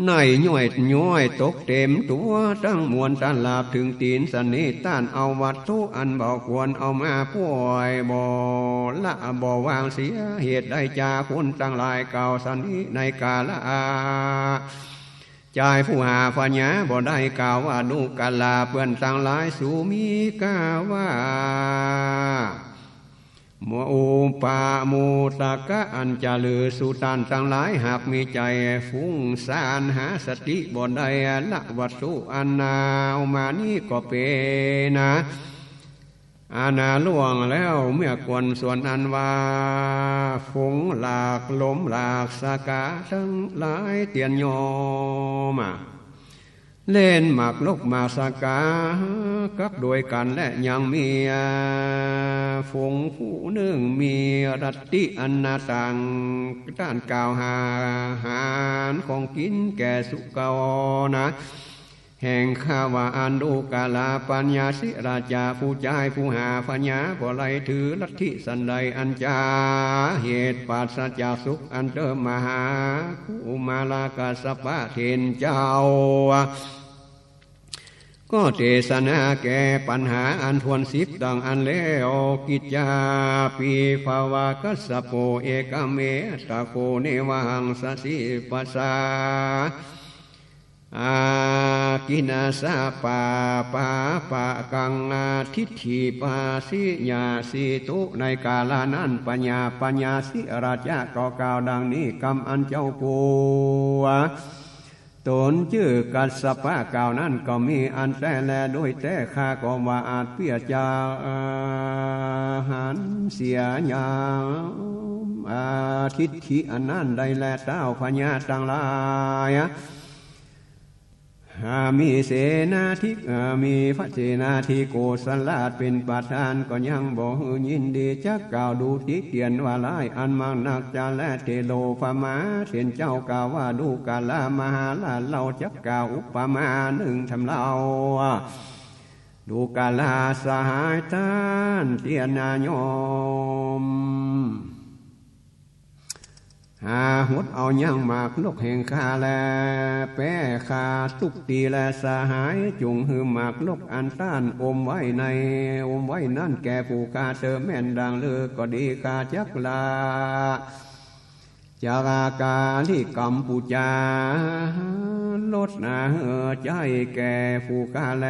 ในย้อยย้อยตกเต๋มตั๋วตังมวล ตลาบเถิงตี๋นสันนี้ ต้านเอาวัตถุอันบ่ควรเอามาป่วย บ่ละบ่วางเสีย เหตุใดจาคนตังหลายกล่าวสันนี้ ในกาละ จายผู้หาผญาบ่ได้กล่าวว่า ดูกราเปื้อนตังหลาย สูมีก้าว่า โม อุปโมทกะ อันจะเหลือสู่ต้านตังหลาย หากมีใจ๋ฟุ้งซ่านหาสติบ่ได้ ละวัตถุอันเอามานี้ก็เป๋นนะ อันล่วงแล้ว เมื่อก่อนส่วนอันว่า ฝงหลากหลมหลากสาขาตังหลายเตียนยอม เล่นหมากลกหมากสาขากับโดยกั๋น และยังมีฝงผู้นึ่งมีรัตติอันนาต่าง ต้านกล่าวหาอาหารของกิ๋นแก่สุกรนะ แห่งข้าว่า อันดูกรา ปัญญาสิราจา ผู้จายผู้หาผญาบ่ได้ถือลัทธิสันใด อันจะเหตุปราศจากสุข อันเติมมหากุมารกัสสปะเถรเจ้า ก็เตสนาแก่ปัญหาอันถ้วนสิบดังอั้นแล้ว กิจจาปิภวากัสสโป เอกเมตตะโก เนวหังสสิปัสสา อากิณาสะปาปาปะกัง อาทิฏฐิปาสิญาสิตุ ในกาละนั้น ปัญญา ปัญญาสิราจะก็กล่าวดังนี้ กำอันเจ้ากลัวต๋นจื้อกัสสปะกล่าวนั้นก็มีอันแต๊แล โดยแต๊ข้าก็ว่าอาจเปียจาอาหารเสียยาม อาทิฏฐิอันนั้นได้แล เต้าพญาตังหลาย อามีเสนาธิ อามีพระเสนาธิโกศลราชเป๋นประธาน ก็ยังบ่หื้อยินดี จักกล่าวดูติเตียนว่าร้ายอันมากนักจะแล เถโรปมา เถรเจ้ากล่าวว่า ดูกรา มหาราช เฮาจักกล่าวอุปมานึ่งทำเล่า ดูกราสหายต้านเตียนนาโยม หาหดเอายังหมากลกแห่งข้าแล แป๊ข้าตุ๊กตี้แล สหายจุ่งหื้อหมากลกอันต้านอมไว้ใน อมไว้นั้นแก่ผู้ข้าเตอแม่นดังลือก็ดี ข้าจักละ จารากาลิกรรมปู๋จา ลดนาหื้อใจ๊แก่ผู้ข้าแล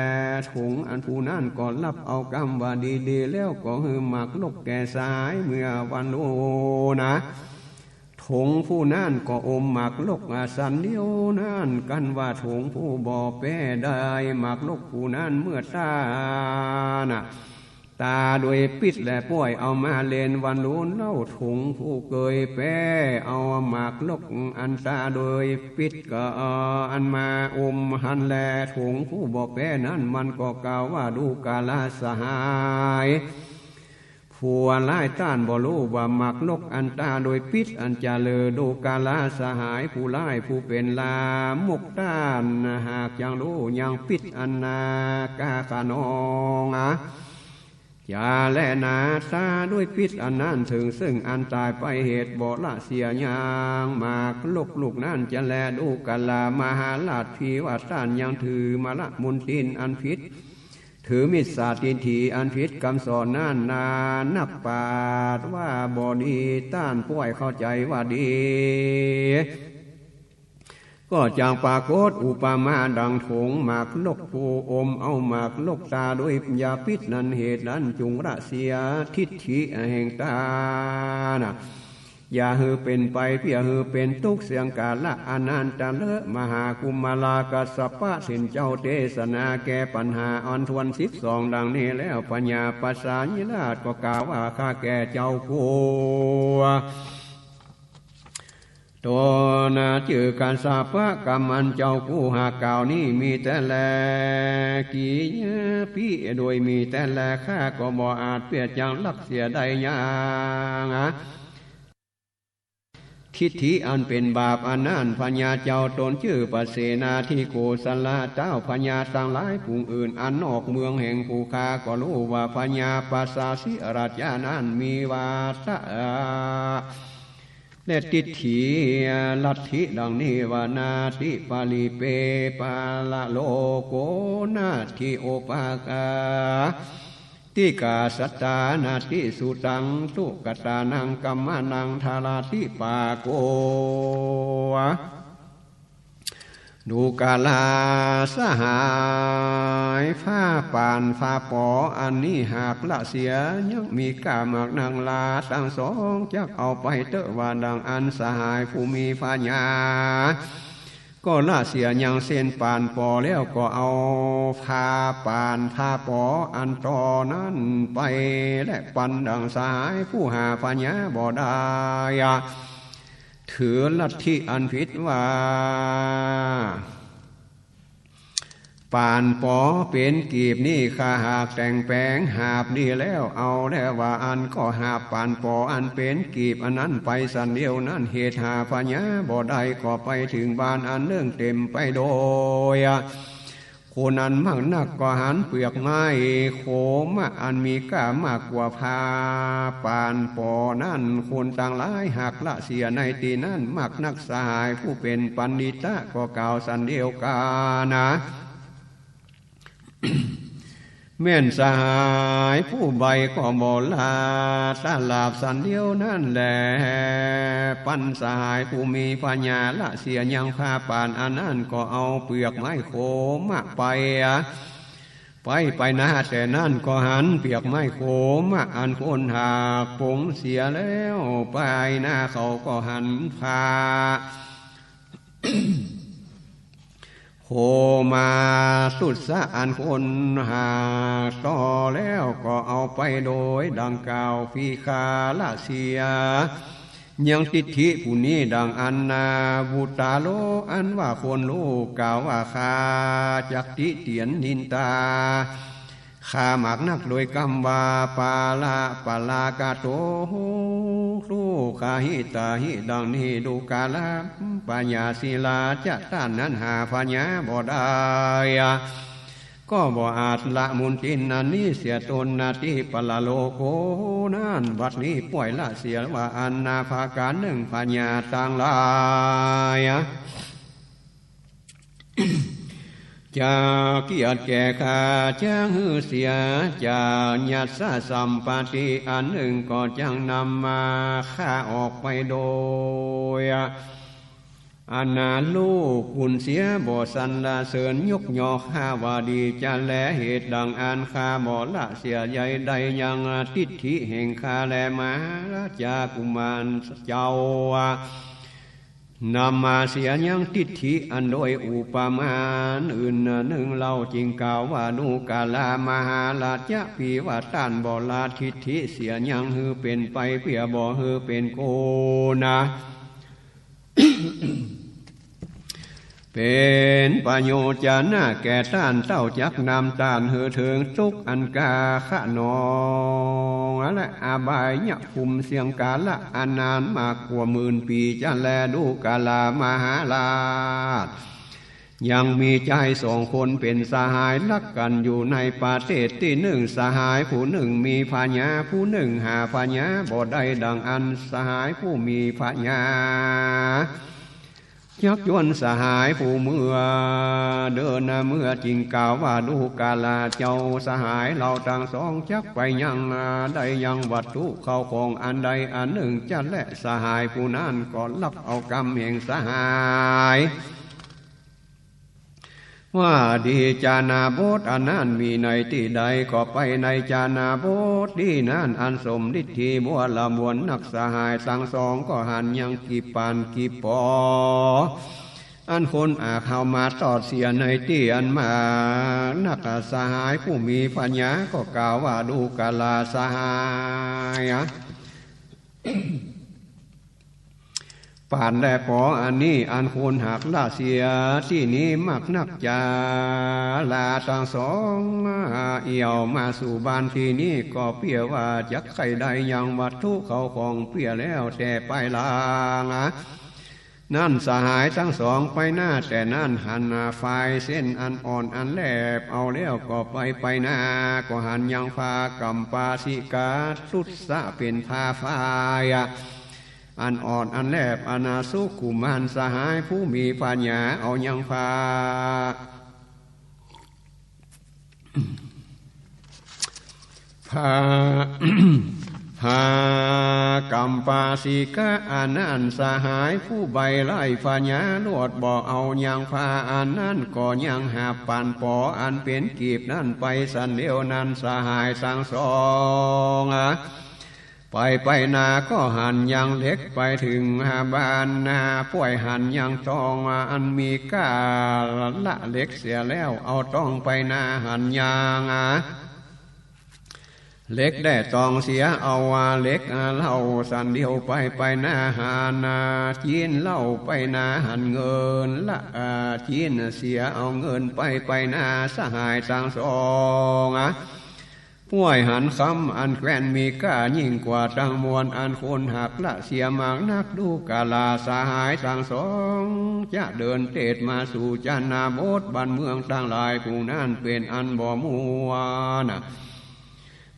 ถงอันผู้นั้นก็ฮับเอากำว่าดีๆ แล้วก็หื้อหมากลกแก่สหายเมื่อวันลุนะ ถงผู้นั้นก็อมหมากลกอันสันเดียวนั้นกั๋นว่าถงผู้บ่แป๊ได้หมากลกผู้นั้นเมื่อต้านะ ต๋าโดยปิ๊ดแลป่อยเอามาเล่นวันลุนเล่า ถงผู้เกยแป๊เอาหมากลกอันต๋าโดยปิ๊ดก็อันมาอมหั้นแล ถงผู้บ่แป๊นั้นมันก็กล่าวว่า ดูกราสหาย ผู้ร้ายต้านบ่ฮู้ว่าหมากรกอันตราโดยปิดอันจะเลอ ดูกราสหายผู้ร้ายผู้เป๋นลามกต้าน หากยังฮู้ยังปิดอันนา กาข้านอง จะแลนาตราโดยปิดอันนั้น เถิงซึ่งอันต๋ายไปเหตุบ่ละเสียยัง หมากรกลูกนั้นจะแล ดูกรามหาราชพี่ว่าต้านยังถือมะละมนทินอันผิด ถือมิจฉาทิฏฐิอันผิดกำสอนนั้นนา นักปราชญ์ว่าบ่ดี ต้านป้อยเข้าใจ๋ว่าดี ก็จักปรากฏอุปมาดังถงหมากรก ผู้อมเอาหมากรกตราโดยอย่าปิดนั้น เหตุนั้นจุ่งละเสียทิฏฐิแห่งต๋น อย่าหื้อเป๋นไปเปื้อหื้อเป๋นตุ๊กข์เสี้ยงกาละ อันนั้นเต๊อะ มหากุมารกัสสปะเถรเจ้าเตสนาแก้ปัญหาอันถ้วนสิบสองดังนี้แล้ว พญาปสายิราชก็กล่าวว่า ข้าแก่เจ้ากู้ ต๋นจื้อกัสสปะ กำอันเจ้ากู้หากกล่าวนี้มีแต๊แล กิริยาปี้โดยมีแต๊แล ข้าก็บ่อาจเปื้อจักละเสียได้ยัง ทิฏฐิอันเป๋นบาปอันนั้น พญาเจ้าต๋นจื้อปเสนาธิโกศละ เจ้าพญาตังหลายฝูงอื่นอันนอกเมืองแห่งผู้ข้าก็ฮู้ว่า พญาปสาสิราชานั้นมีวาทะ และทิฏฐิลัทธิดังนี้ว่า นาติปริเปปะระโลโก นาติโอปาคาติกาสัตตา นาติสุตังสุขตานัง กัมมานังทาราติปาโก ดูกราสหาย ผ้าป่านผ้าป๋ออันนี้หากละเสียยังมีก้ามากนัก ลาตังสองจักเอาไปเต๊อะ ว่าดังอั้น สหายผู้มีพญาก็ละเสียยังเส้นป่านป๋อแล้ว ก็เอาผ้าป่านผ้าป๋ออันต่อนั้นไป และปันดังสหายผู้หาพญาบ่ได้ ถือลัทธิอันผิดว่า ป่านป๋อเป๋นกีบนี้ ข้าหากแต่งแป๋งหาบนี้แล้ว เอาแล้วว่าอั้น ก็หาบป่านป๋ออันเป๋นกีบอันนั้นไปสันเดียวนั้น เหตุหาพญาบ่ได้ ก็ไปเถิงบ้านอันเนิ่งเต๋มไปโดย คนอันมากนักก็หันเปลือกไม้โคมะอันมีก้ามากกว่าผ้าป่านป๋อนั้น คนตังหลายหากละเสียในตี้นั้นมากนัก สหายผู้เป๋นปัณฑิตะก็กล่าวสันเดียวกั๋นนา แม่นสหายผู้ใบ้ก็บ่ละ ตะหลาบสันเดียวนั้นแล ปันสหายผู้มีพญาละเสียยังผ้าป่านอันนั้น ก็เอาเปลือกไม้โคมะไป ไป ไปนา แต่นั้นก็หันเปลือกไม้โคมะอันคนหากปงเสียแล้ว ไปนาเขาก็หันผ้า โคมะสุสะอันคนหากต่อแล้ว ก็เอาไปโดยดังกล่าว พิฆาละเสียยังทิฏฐิผู้นี้ดังอั้นนา วุตตาโร อันว่าคนฮู้กล่าวว่า ข้าจักติเตียนนินตา ข้ามากนักโดยกำว่า ปาระปะรากะโต ฮู้คาหิตาหิ ดังนี้ ดูกราปยาศิลาจะ ต้านนั้นหาพญาบ่ได้ ก็บ่อาจละมนทินอันนี้เสียตน นาติปะระโลโก นั้นบัดนี้ป้อยละเสียว่าอั้นนา ประก๋านนึ่ง พญาตังหลาย จักเกียรติแก่ข้าจักหื้อเสีย จายัสสะสัมปติ อันนึ่งก็จักนำมาข้าออกไปโดย อันนาลูกคุณเสีย บ่สรรเสริญยกยอข้าว่าดีจะแล เหตุดังอั้นข้าบ่ละเสียใยได้ยัง ทิฏฐิแห่งข้าแล มหาราชากุมารเจ้า นำมาเสียยังทิฏฐิอันโดยอุปมาอื่นนึ่งเล่า จึงกล่าวว่า ดูกรามหาราชะ พี่ว่าต้านบ่ละทิฏฐิเสียยัง หื้อเป๋นไปเปื้อบ่หื้อเป๋นโกนา เป๋นประโยชน์จะนาแก่ต้านเต้า จักนำต้านหื้อเถิงตุ๊กข์อันกล้าขะนอง และอบายภูมิเสี้ยงกาละอันนานมากกว่าหมื่นปี๋จะแล ดูกรามาหาราช ยังมีจายสองคนเป๋นสหายฮักกั๋นอยู่ในประเทศตี้นึ่ง สหายผู้นึ่งมีผญา ผู้นึ่งหาผญาบ่ได้ดังอั้น สหายผู้มีผญา จักจวนสหายผู้เมือเดินเมือ จึงกล่าวว่า ดูกราเจ้า สหายเฮาตังสองจักไปยังใด ยังวัตถุเข้าของอันใดอันนึ่งจะแล สหายผู้นั้นก็ฮับเอากำแห่งสหาย ว่าดี จานาบทอันนั้นมีในตี้ใดก็ไปในจานาบทตี้นั้น อันสมฤทธีบัวละมวลนัก สหายตังสองก็หันยังกีบป่านกีบปอ อันคนอักเฮามาตอดเสียในตี้อันมากนัก สหายผู้มีผญาก็กล่าวว่า ดูกราสหาย ป่านและปออันนี้อันควรหักละเสียตี้นี้มากนัก จาราตังสองเอี่ยวมาสู่บ้านตี้นี้ก็เปี้ยว่าจักใค่ได้ยังวัตถุเข้าของเปี้ยแล้วแต่ปายหลัง นั้นสหายตังสองไปหน้าแต่นั้น หันฝ่ายเส้นอันอ่อนอันแลบเอาแล้วก็ไป ไปหน้าก็หันยังผ้ากัมปาสิกา สุดสะเป๋นผ้าฝ้าย อันอ่อนอันแลบอันสุขุม หันสหายผู้มีผญาเอายังผ้า ผ้า ผ้ากัมปาสิกะอันนั้น สหายผู้ใบ้ไร้ผญาลวดบ่เอายังผ้าอันนั้นก็ยังหับป่านปออันเป๋นกีบนั้นไปสันเดียวนั้น สหายตังสองไป ไปหน้าก็หันยังเหล็กไปเถิงบ้านนา ป้วยหันยังตองอันมีก้าละเหล็กเสียแล้ว เอาตองไปหน้าหันยัง เหล็กได้ตองเสียเอาว่าเหล็กเล่าสันเดียวไป ไปหน้าหันจีน เล่าไปหน้าหันเงินละจีน เสียเอาเงินไป ไปหน้าสหายตังสอง ป้วยหันคำอันแควนมีก้ายิ่งกว่าตังมวล อันควรหักละเสียมากนัก ดูกราสหายตังสอง จะเดินเตศมาสู่จานาบทบ้านเมืองตังหลาย ผู้นั้นเป๋นอันบ่มัวนะ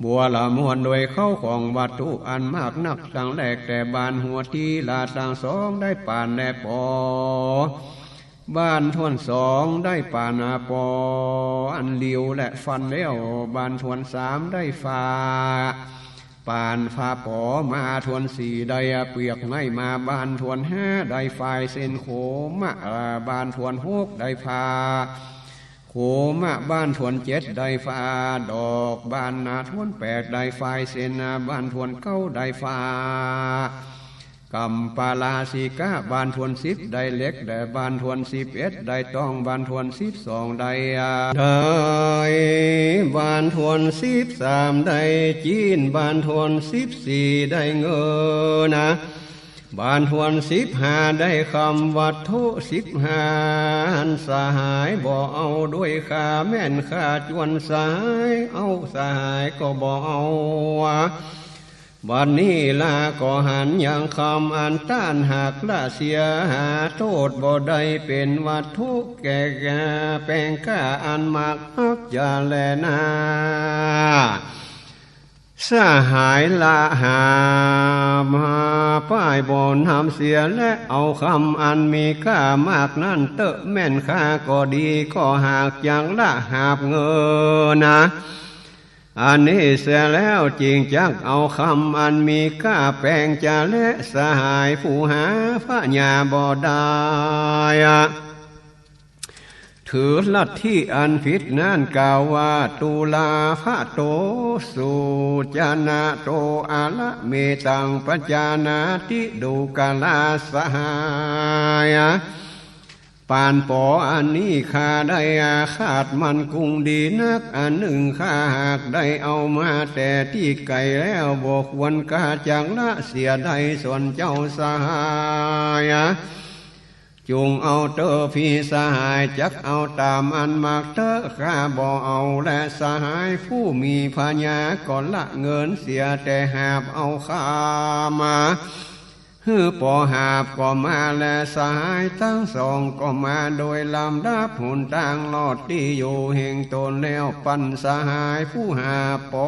บัวละมวลโดยเข้าของวัตถุอันมากนัก ตังแรกแต่บ้านหัวตี้ละตังสองได้ป่านและปอ บ้านถ้วนสองได้ป่านปออันหลิวและฟันแล้ว บ้านถ้วนสามได้ฝ่า ป่านฝ่าปอมา ถ้วนสี่ได้เปลือกไม้มา บ้านถ้วนห้าได้ฝ่ายเส้นโขมะ บ้านถ้วนหกได้ฝ่า โขมะ บ้านถ้วนเจ็ดได้ฝ่าดอก บ้านถ้วนแปดได้ฝ่ายเส้น บ้านถ้วนเก้าได้ฝ่ากัมปาลาสิกะ บ้านถ้วนสิบได้เหล็ก และบ้านถ้วนสิบเอ็ดได้ตอง บ้านถ้วนสิบสองได้ ได้ บ้านถ้วนสิบสามได้จีน บ้านถ้วนสิบสี่ได้เงินนะ บ้านถ้วนสิบห้าได้คำ วัตถุสิบห้าหันสหายบ่เอาด้วยข้า แม่นข้าจวนสหายเอา สหายก็บ่เอา บัดนี้ลาก็หันยังคำอันต้านหักละเสีย หาโต้ษบ่ได้ เป๋นวัตถุแก่แก่แปงก้าอันมากนักจะแลนา สหายละหาบป้ายบ่นำเสีย และเอาคำอันมีก้ามากนั้นเต๊อะ แม่นข้าก็ดี ก็หากจักละหาบเงินนะ อันนี้เสียแล้วจึงจักเอาคำอันมีก้าแปงจะแล สหายผู้หาผญาบ่ได้ ถือลัทธิอันผิดนั้นกล่าวว่า ตุลาภะโต สุจนะโต อะระเมตัง ปัจจานาติ ดูกราสหาย ป่านปออันนี้ข้าได้อาฆาตมันกุ้งดีนัก อันนึ่งข้าหากได้เอามาแต่ตี้ไก๋แล้ว บ่ควรก้าจักละเสียได้ ส่วนเจ้าสหาย จุ่งเอาเต๊อะพี่สหาย จักเอาต๋ามอันมากเต๊อะ ข้าบ่เอาแล สหายผู้มีผญา ก็ละเงินเสีย แต่หาบเอาข้ามา หื้อปอหาบก็มาแล สหายตังสองก็มา โดยลำดับหนตางลอดตี้อยู่แห่งตนแล้ว ปั๋นสหายผู้หาบปอ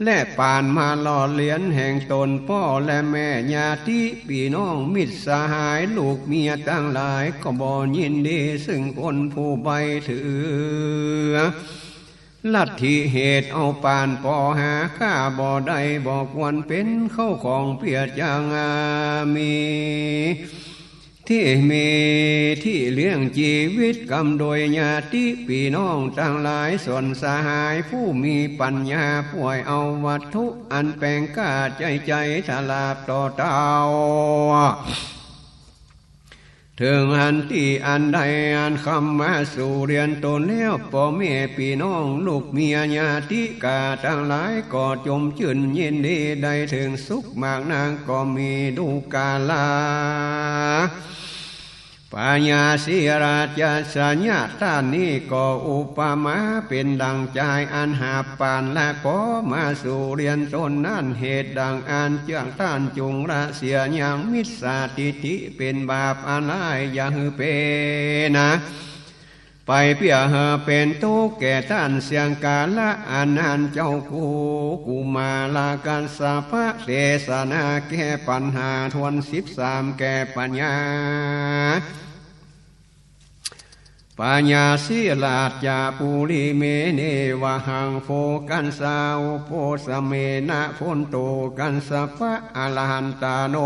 และปานมาลอดเฮือนแห่งตน ป้อและแม่ ญาติปี้น้องมิตรสหาย ลูกเมียตังหลาย ก็บ่ยินดีซึ่งคนผู้ใบ้ถือ ลัทธิเหตุเอาปานปอหา ข้าบ่ได้บ่ควรเป๋น เข้าของเปียจางา มีตี้มีตี้เลี้ยงจีวิตกำ โดยญาติปี้น้องตังหลาย ส่วนสหายผู้มีปั๋ญญา ป่วยเอาวัตถุอันแป๋งก้า ใจ๋ใจ๋ถลาบต่อเต้า เถิงอันตี้อันใด อันคำมาสู่เฮือนตนแล้ว ป้อแม่ปี้น้องลูกเมียญาติกาตังหลาย ก็จมจื้นยินดี ได้เถิงสุขมากนัก ก็มีดูกาลา พญาศิราชชะยะต้านนี้ ก็อุปมาเป๋นดั่งจายอันหาบปานละปอมาสู่เฮือนตนนั้น เหตุดั่งอั้นเจื้อต้านจุ่งละเสียยังมิจฉาทิฏฐิ เป๋นบาปอันร้าย อย่าหื้อเป๋นนะ ไปเปื้อหื้อเป๋นตุ๊กข์แก่ต้านเสี้ยงกาละอันนั้น เจ้ากูกุมารกัสสปะ เตสนาแก้ปัญหาถ้วนสิบสาม แก่พญา พญาศิราชปุริเม เนวะหัง โภ กัสสา อุโปสเมนะ โภนโต กัสสปะ อรหันตาโน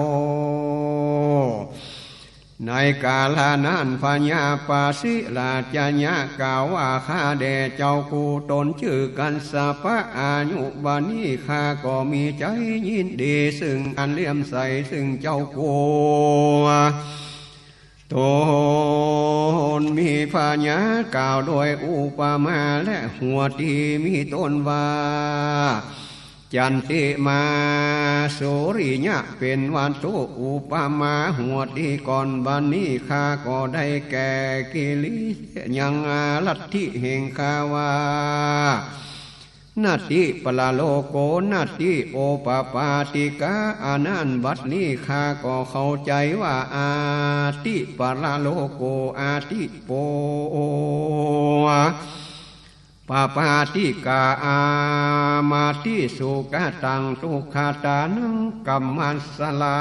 ในกาละนั้น พญาปาศิราชชะยะกล่าวว่า ข้าแด่เจ้ากู ตนจื้อกัสสปะ อายุบัดนี้ข้าก็มีใจ๋ยินดี ซึ่งอันเลื่อมใสซึ่งเจ้ากู ตนมีพญากล่าวโดยอุปมา และหัวตี้มีต้นว่า จันติมา สุริยะ เป๋นวัตถุอุปมา หัวตี้ก่อนบัดนี้ข้าก็ได้แก่กิริยังลัทธิแห่งข้าว่า นัตถิปรโลโก นัตถิโอปปาติกา อันนั้นบัดนี้ข้าก็เข้าใจ๋ว่า อาติปรโลโก อาติโป ปปาติกา อามาติสุขะตัง ทุกขะตานัง กัมมัสสลา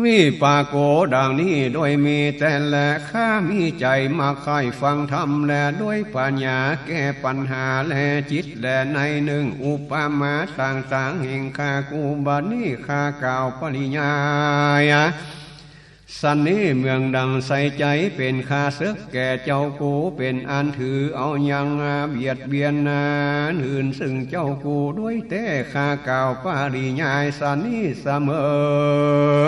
วิปากโข ดังนี้โดยมีแต๊แล ข้ามีใจ๋มักใค่ฟังธรรม และด้วยปัญญาแก้ปัญหา และจิต และในหนึ่งอุปมาต่างๆ แห่งข้ากู บัดนี้ข้ากล่าวปริยายสันนี้ เมืองดังใส่ใจ๋เป๋นข้าศึกแก่เจ้ากู เป๋นอันถือเอายังเบียดเบียนนาหื่นซึ่งเจ้ากู ด้วยแต๊ข้ากล่าวปริยายสันนี้เสมอ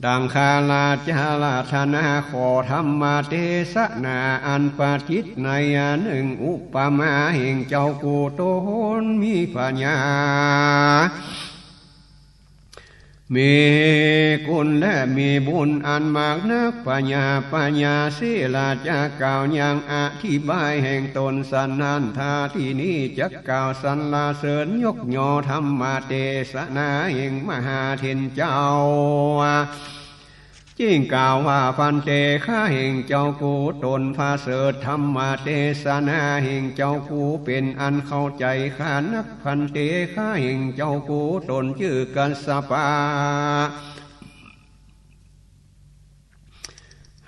ดังข้าราชอาราธนาขอธรรมเตสนาอันประจิตในหนึ่งอุปมาแห่งเจ้ากูตนมีพญา มีคุณและมีบุญอันมากนัก พญา พญาศิราชกล่าวยังอธิบายแห่งตนสันนั้น ถ้าตี้นี้จักกล่าวสรรเสริญยกย่อธรรมเตสนาแห่งมหาเถรเจ้า จึงกล่าวว่า ภันเต ข้าแห่งเจ้ากูตนประเสริฐ ธรรมเตสนาแห่งเจ้ากูเป๋นอันเข้าใจ๋ข้านัก ภันเต ข้าแห่งเจ้ากูตนจื้อกัสสปะ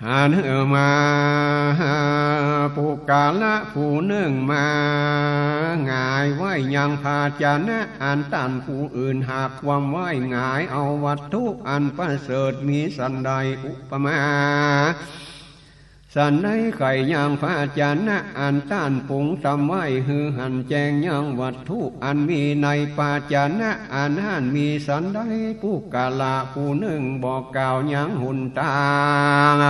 หาเนื้อมา ปุคคละผู้นึ่งมาหงายไว้ยังภาชนะอันต้านผู้อื่นหากคว่ำไว้ หงายเอาวัตถุอันประเสริฐมีสันใด อุปมาสันใด ใค่ยังภาชนะอันต้านปรุงตำไว้ หื้อหันแจ้งยังวัตถุอันมีในภาชนะอันนั้นมีสันใด ปุคคละผู้นึ่งบอกกล่าวยังหนตาง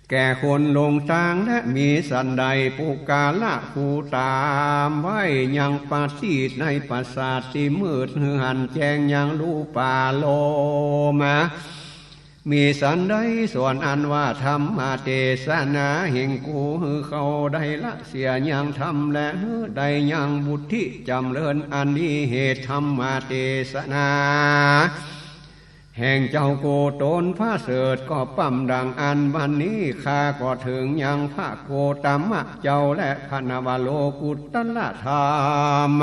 เ แก่คนหลงตาง และมีสันใด ปุคคละผู้ต๋ามไว้ยังประทีปในปราสาทตี้มืด หื้อหันแจ้งยังรู้ป๋าโลมา มีสันใด ส่วนอันว่าธรรมเตสนาแห่งกู หื้อเขาได้ละเสียยังธรรม และหื้อได้ยังบุตรตี้จ๋ำเริญอันดี เหตุธรรมเตสนา แห่งเจ้ากูต๋นประเสริฐ ก็ปล้ำดังอั้น บัดนี้ข้าก็เถิงยังพระโคตมะเจ้า และพระนวโลกุตตรธรรม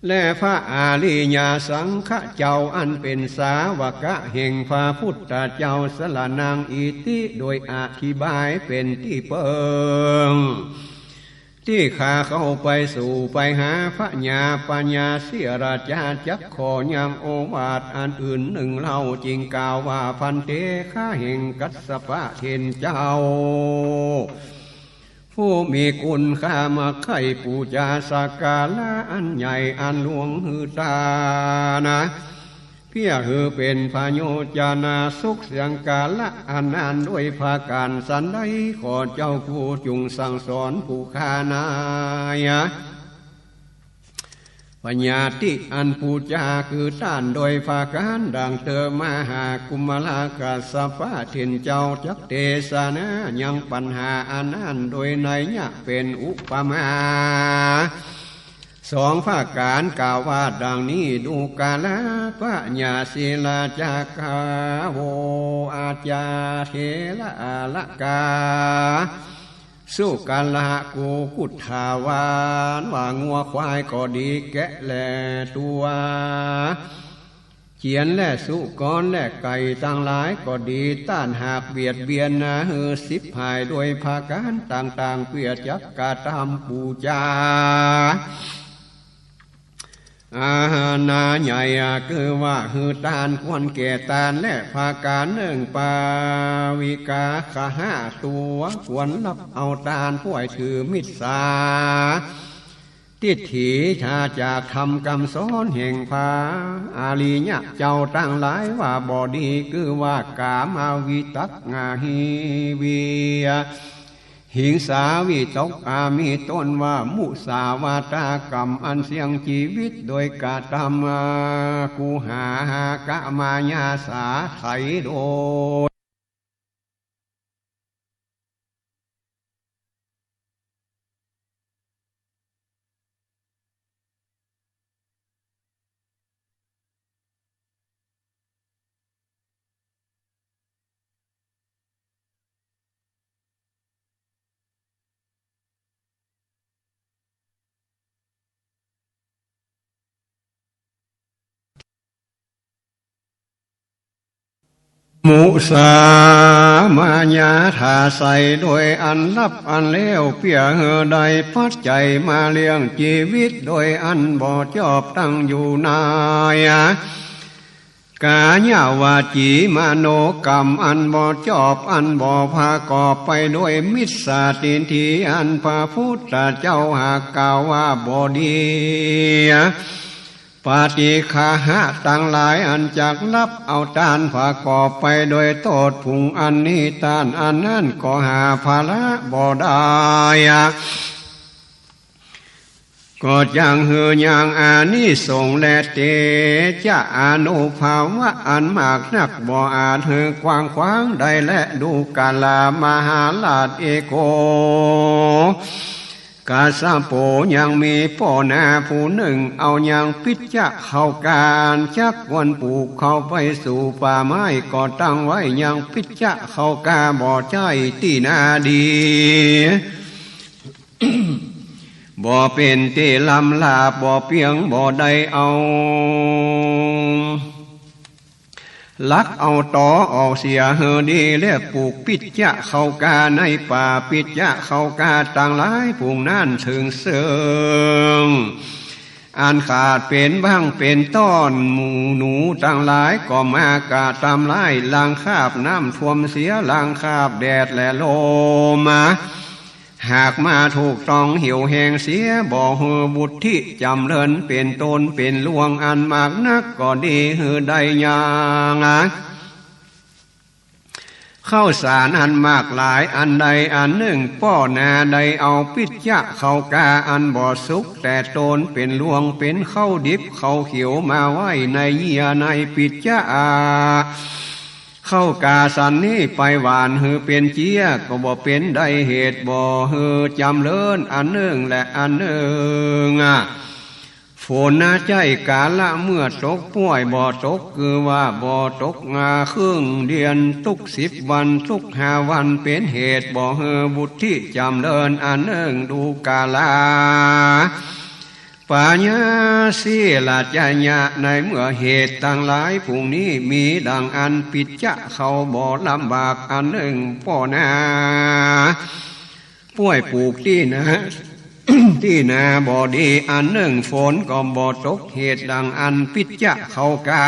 และพระอริยสังฆะเจ้า อันเป๋นสาวกะแห่งพระพุทธเจ้า สรณัง อิติ โดยอธิบายเป๋นตี้เปิง ตี้ข้าเข้าไปสู่ไปหาพญาปยาสิราชา จักขอยังโอวาทอันอื่นนึ่งเล่า จึงกล่าวว่า ภันเต ข้าแห่งกัสสปะเถรเจ้า ผู้มีคุณ ข้ามาใค่ปู๋จาสักการะอันใหญ่อันหลวง หื้อตานะ เปื้อหื้อเป๋นประโยชนาสุข สังการะอันนั้น โดยประก๋านสันใด ขอเจ้ากูจุ่งสั่งสอนผู้ข้านา ปญาติอันปู๋จาคือต้านโดยประก๋านดังเติม มหากุมารกัสสปะเถรเจ้าจักเตสนายังปัญหาอันนั้น โดยนัยยะเป๋นอุปมา สองประก๋านกล่าวว่าดังนี้ ดูกราปยาสิราชา กาโว อาจาเถระอาละกา สุกรา โกกุฏฐาวาน ว่างัวควายก็ดี แกะและตั๋ว เจียนและสุกรและไก่ตังหลายก็ดี ต้านหากเบียดเบียนนาหื้อฉิบหายโดยประก๋านต่างๆ เปื้อจักกระทำปู๋จา อาหารนาใหญ่ คือว่าหื้อต้านควรแก่ต้าน และประก๋านนึ่ง ปาวิกาขหะ ตั๋วควรฮับเอาต้าน ผู้ถือมิจฉาทิฏฐิ ถ้าจากธรรมกำสอนแห่งพระอริยะเจ้าตังหลายว่าบ่ดี คือว่ากามาวิตก อาหิงสาวิตก อามีต้นว่ามุสาวาทากรรม อันเสี่ยงจีวิตโดยกระทำ กุหาหากะมายาสาไถโดย มุสามายา ถ้าใส่โดยอันลับอันแล้ว เปื้อหื้อได้ปัจจัยมาเลี้ยงจีวิตโดยอันบ่จอบตั้งอยู่ใน กายวาจีมโนกรรมอันบ่จอบ อันบ่ประกอบไปโดยมิจฉาทิฏฐิ อันพระพุทธเจ้าหากกล่าวว่าบ่ดี ปาฏิฆาหะตังหลายอันจักฮับเอาต้านประกอบไปโดยโต้ษผุงอันนี้ ต้านอันนั้นก็หาผละบ่ได้ ก็จักหื้อยังอานิสงส์และเตจะอานุภาวะอันมากนัก บ่อาจหื้อกว้างขวางได้แล ดูกรามหาราชเอโก กัสสโป ยังมีป้อนาผู้นึ่ง เอายังปิจจะเข้ากา จักควรปลูกเข้าไปสู่ป่าไม้ ก็ตั้งไว้ยังปิจจะเข้ากา บ่ใจ้ตี้นาดี บ่เป๋นตี้ล้ำลาบ บ่เปียง บ่ได้เอา ลักเอาตอออกเสียหื้อดี และปลูกปิจจะเข้ากาในป่า ปิจจะเข้ากาตังหลายผุงนั้นเถิงเซิง อันขาดเป๋นบ้างเป๋นต้อน หมูหนูตังหลายก็มากระทำร้าย ล้างคราบน้ำท่วมเสีย ล้างคราบแดดและลมมา หากมาถูกต้องเหี่ยวแห้งเสีย บ่หื้อบุตรตี้จ๋ำเริญเป๋นต้นเป๋นรวงอันมากนักก็ดี หื้อได้ยัง ข้าวสารอันมากหลายอันใดอันนึ่ง ป้อนาได้เอาปิ๊จจะข้าวก๋าอันบ่สุกแต่ตน เป๋นรวงเป๋นข้าวดิบข้าวเขียวมาไว้ในเยื่อในปิ๊จจะข้าวก๋าสันนี้ ไปหว่านหื้อเป๋นเจี้ยก็บ่เป๋นได้ เหตุบ่หื้อจ๋ำเริญอันนึ่งและอันนึ่ง ฝนนาใจ๊ก๋าละเมื่อตก ป้วยบ่ตก คือว่าบ่ตก งาครึ่งเดือน ตุ๊กสิบวัน ตุ๊กห้าวัน เป๋นเหตุบ่หื้อวุฒิจ๋ำเริญอันนึ่ง ดูกรา ปัญญาสีลาจญะ ในเมื่อเหตุตังหลายฝูงนี้ มีดังอั้น ปิ๊จจะข้าวบ่ลำบากอันนึ่ง ป้อนา ป้วยปูกตี้นา ตี้นาบ่ดีอันนึ่ง ฝนก็บ่ตก เหตุดังอั้น ปิ๊จจะข้าวก๋า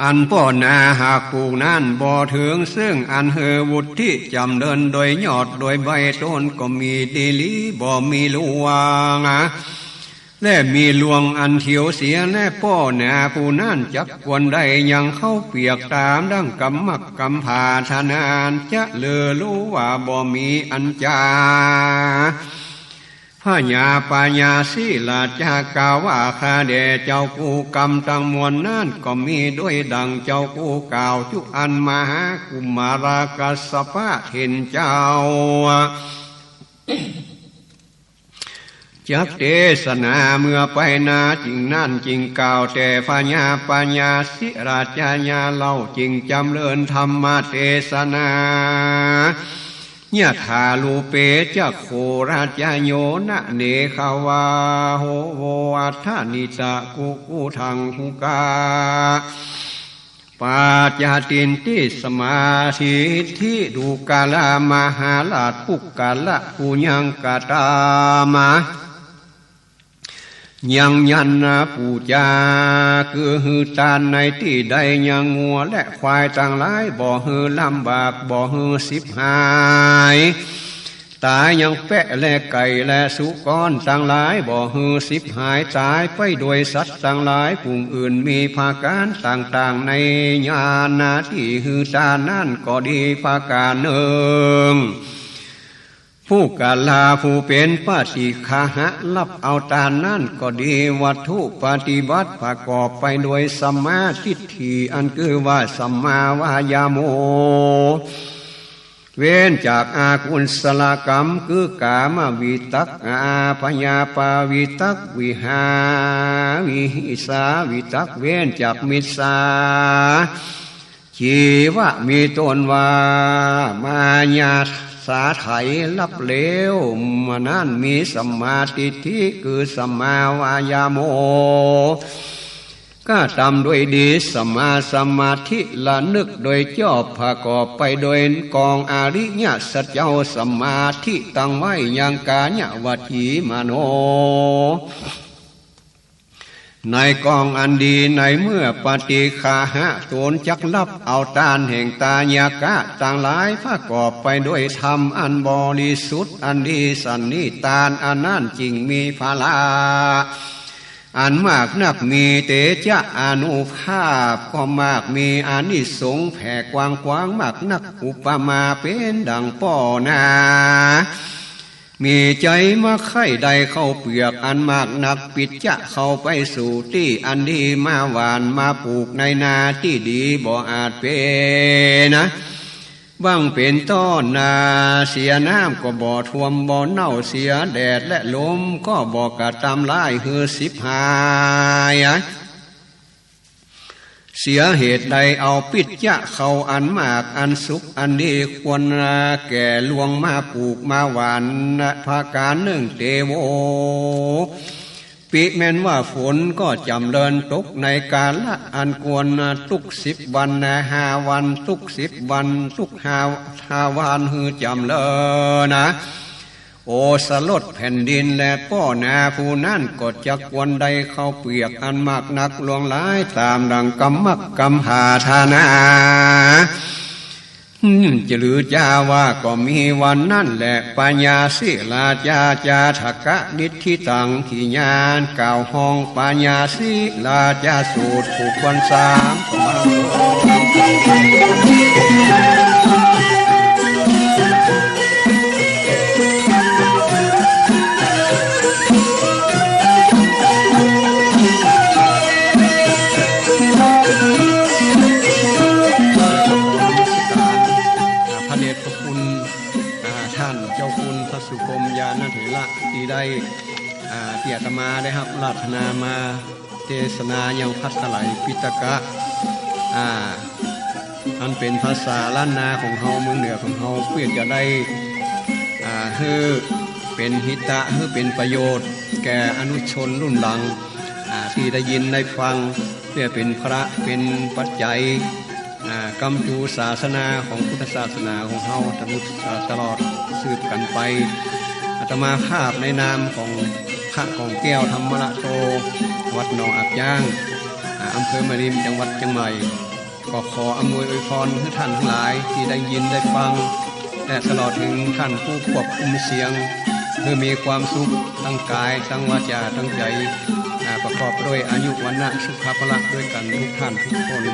อันป้อนาหากปูกนั้น บ่เถิงเซิ่งอันหื้อวุฒิจ๋ำเริญ โดยยอดโดยใบต้นก็มีดีหลี บ่มีร่วง และมีรวงอันเขียวเสีย และป้อนาผู้นั้นจักควรได้ยังข้าวเปียก ต๋ามดั่งกำมักกำผาถนา จะเลิรู้ว่าบ่มีอันจา พญาปัญญาสีลาจา กล่าวว่า ข้าแด่เจ้ากู้กำตังมวลนั้น ก็มีด้วยดั่งเจ้ากู้กล่าวจุอั้น มหากุมารกัสสปะเถรเจ้า จักเตสนาเมื่อไปนา จิ่งนั้นจิ่งกล่าวแต่พญาปัญญาสีลาจญะ เล่าจิ่งจ๋ำเริญธรรมเตสนา ยะถารูเปจักโขราชโยนะ เนขวาโหโวอัฏฐานิจะ กุกุฏัง หุกา ปัจจตินติสมาทิฏฐิ ดูกรามหาราช ปุคคละปุญญังกะตามา ยังยัณณปูจา คือหื้อตานในตี้ใด ยังงัวและควายตังหลาย บ่หื้อลำบาก บ่หื้อฉิบหาย ต๋าย ยังแปะและไก่และสุกรตังหลาย บ่หื้อฉิบหาย ต๋ายไปโดยสัตว์ตังหลายฝูงอื่น มีผะก๋านต่างๆ ในยานาตี้หื้อตานนั้นก็ดี ผะก๋านนึ่ง ปุคคละผู้เป๋นปาติกขาหะ ฮับเอาตานนั้นก็ดี วัตถุปฏิบัติประกอบไปโดยสัมมาทิฏฐิ อันคือว่าสัมมาวายาโม เว้นจากอากุศลกรรม คือกามวิตก อาพยาปาทวิตก วิหา วิหิงสาวิตก เว้นจากมิจฉาชีวะ มีต้นว่ามายาสาไถ ฮับแล้วมานั้น มีสัมมาทิฏฐิ คือสัมมาวายาโม กระตำด้วยดี สัมมาสมาธิ ระลึกโดยชอบ ประกอบไปโดยกองอริยสัจเจ้า สมาธิตั้งไว้ยังกายวจีมโน ในกองอันดี ในเมื่อปาติกขาหะต๋นจักฮับเอาตานแห่งทายกะตังหลาย ประกอบไปโดยธรรมอันบริสุทธิ์อันดีสันนี้ ตานอันนั้นจิ่งมีพละ อันมากนัก มีเตจะอานุภาพก็มาก มีอานิสงส์แผ่กว้างขวางมากนัก อุปมาเป๋นดั่งป้อนา มีใจ๋มาใค่ได้ข้าวเปียกอันมากนัก ปิ๊จจะเข้าไปสู่ตี้อันดี มาหว่านมาปลูกในนาตี้ดี บ่อาจเป๋นนะ บั้งเป๋นต้นนา เสียน้ำก็บ่ท่วม บ่เน่า เสียแดดและลมก็บ่กระตำลายหื้อฉิบหาย เสียเหตุใด เอาปิ๊จจะเข้าอันมากอันสุกอันดี ควรแก่รวงมาปลูกมาหว่าน ประก๋านนึ่ง เตโว ปิแม่นว่าฝนก็จ๋ำเริญตกในกาละอันควร ตุ๊กสิบวัน ห้าวัน ตุ๊กสิบวัน ตุ๊กห้า ห้าวัน หื้อจ๋ำเริญนะ โอสถแผ่นดิน และป้อนาผู้นั้นก็จักควรได้ข้าวเปียกอันมากนักหลวงหลาย ต๋ามดั่งกำมักกำผาถนา อืม จะหรือจาว่าก็มีวันนั้นแหละ ปัญญาสีลาจา จาทกะนิทธิตัง ที่ญาณกล่าวฮ้องปัญญาสีลาจาสูตร ผูกควรสาม พระเดชพระคุณ อ่า ท่านเจ้าคุณพระสุคมญาณเถระตี้ได้ อ่า ตี้อาตมาได้ฮับอาราธนามาเตสนายังพระไตรปิฎกะ อ่า อันเป๋นภาษาล้านนาของเฮา เมืองเหนือของเฮา เปื้อจะได้ อ่า หื้อเป๋นหิตะ หื้อเป๋นประโยชน์แก่อนุชนรุ่นหลัง อ่า ตี้ได้ยินได้ฟัง เปื้อเป๋นพระ เป๋นปัจจัย อ่า กำจูศาสนาของพุทธศาสนาของเฮา ตลอด อ่า ตลอดสืบกั๋นไป อาตมาภาพในนามของพระกองแก้วธรรมระโต วัดหนองอับย่าง อ่า อำเภอแม่ริม จังหวัดเจียงใหม่ ก็ขออำนวยอวยพรหื้อท่านตังหลายตี้ได้ยินได้ฟัง และตลอดเถิงท่านผู้ควบคุมเสียง หื้อมีความสุขตังก๋าย ตังวาจา ตังใจ๋ อ่า ประกอบด้วยอายุ วรรณะ สุขะ พละ ด้วยกั๋นทุกท่านทุกคน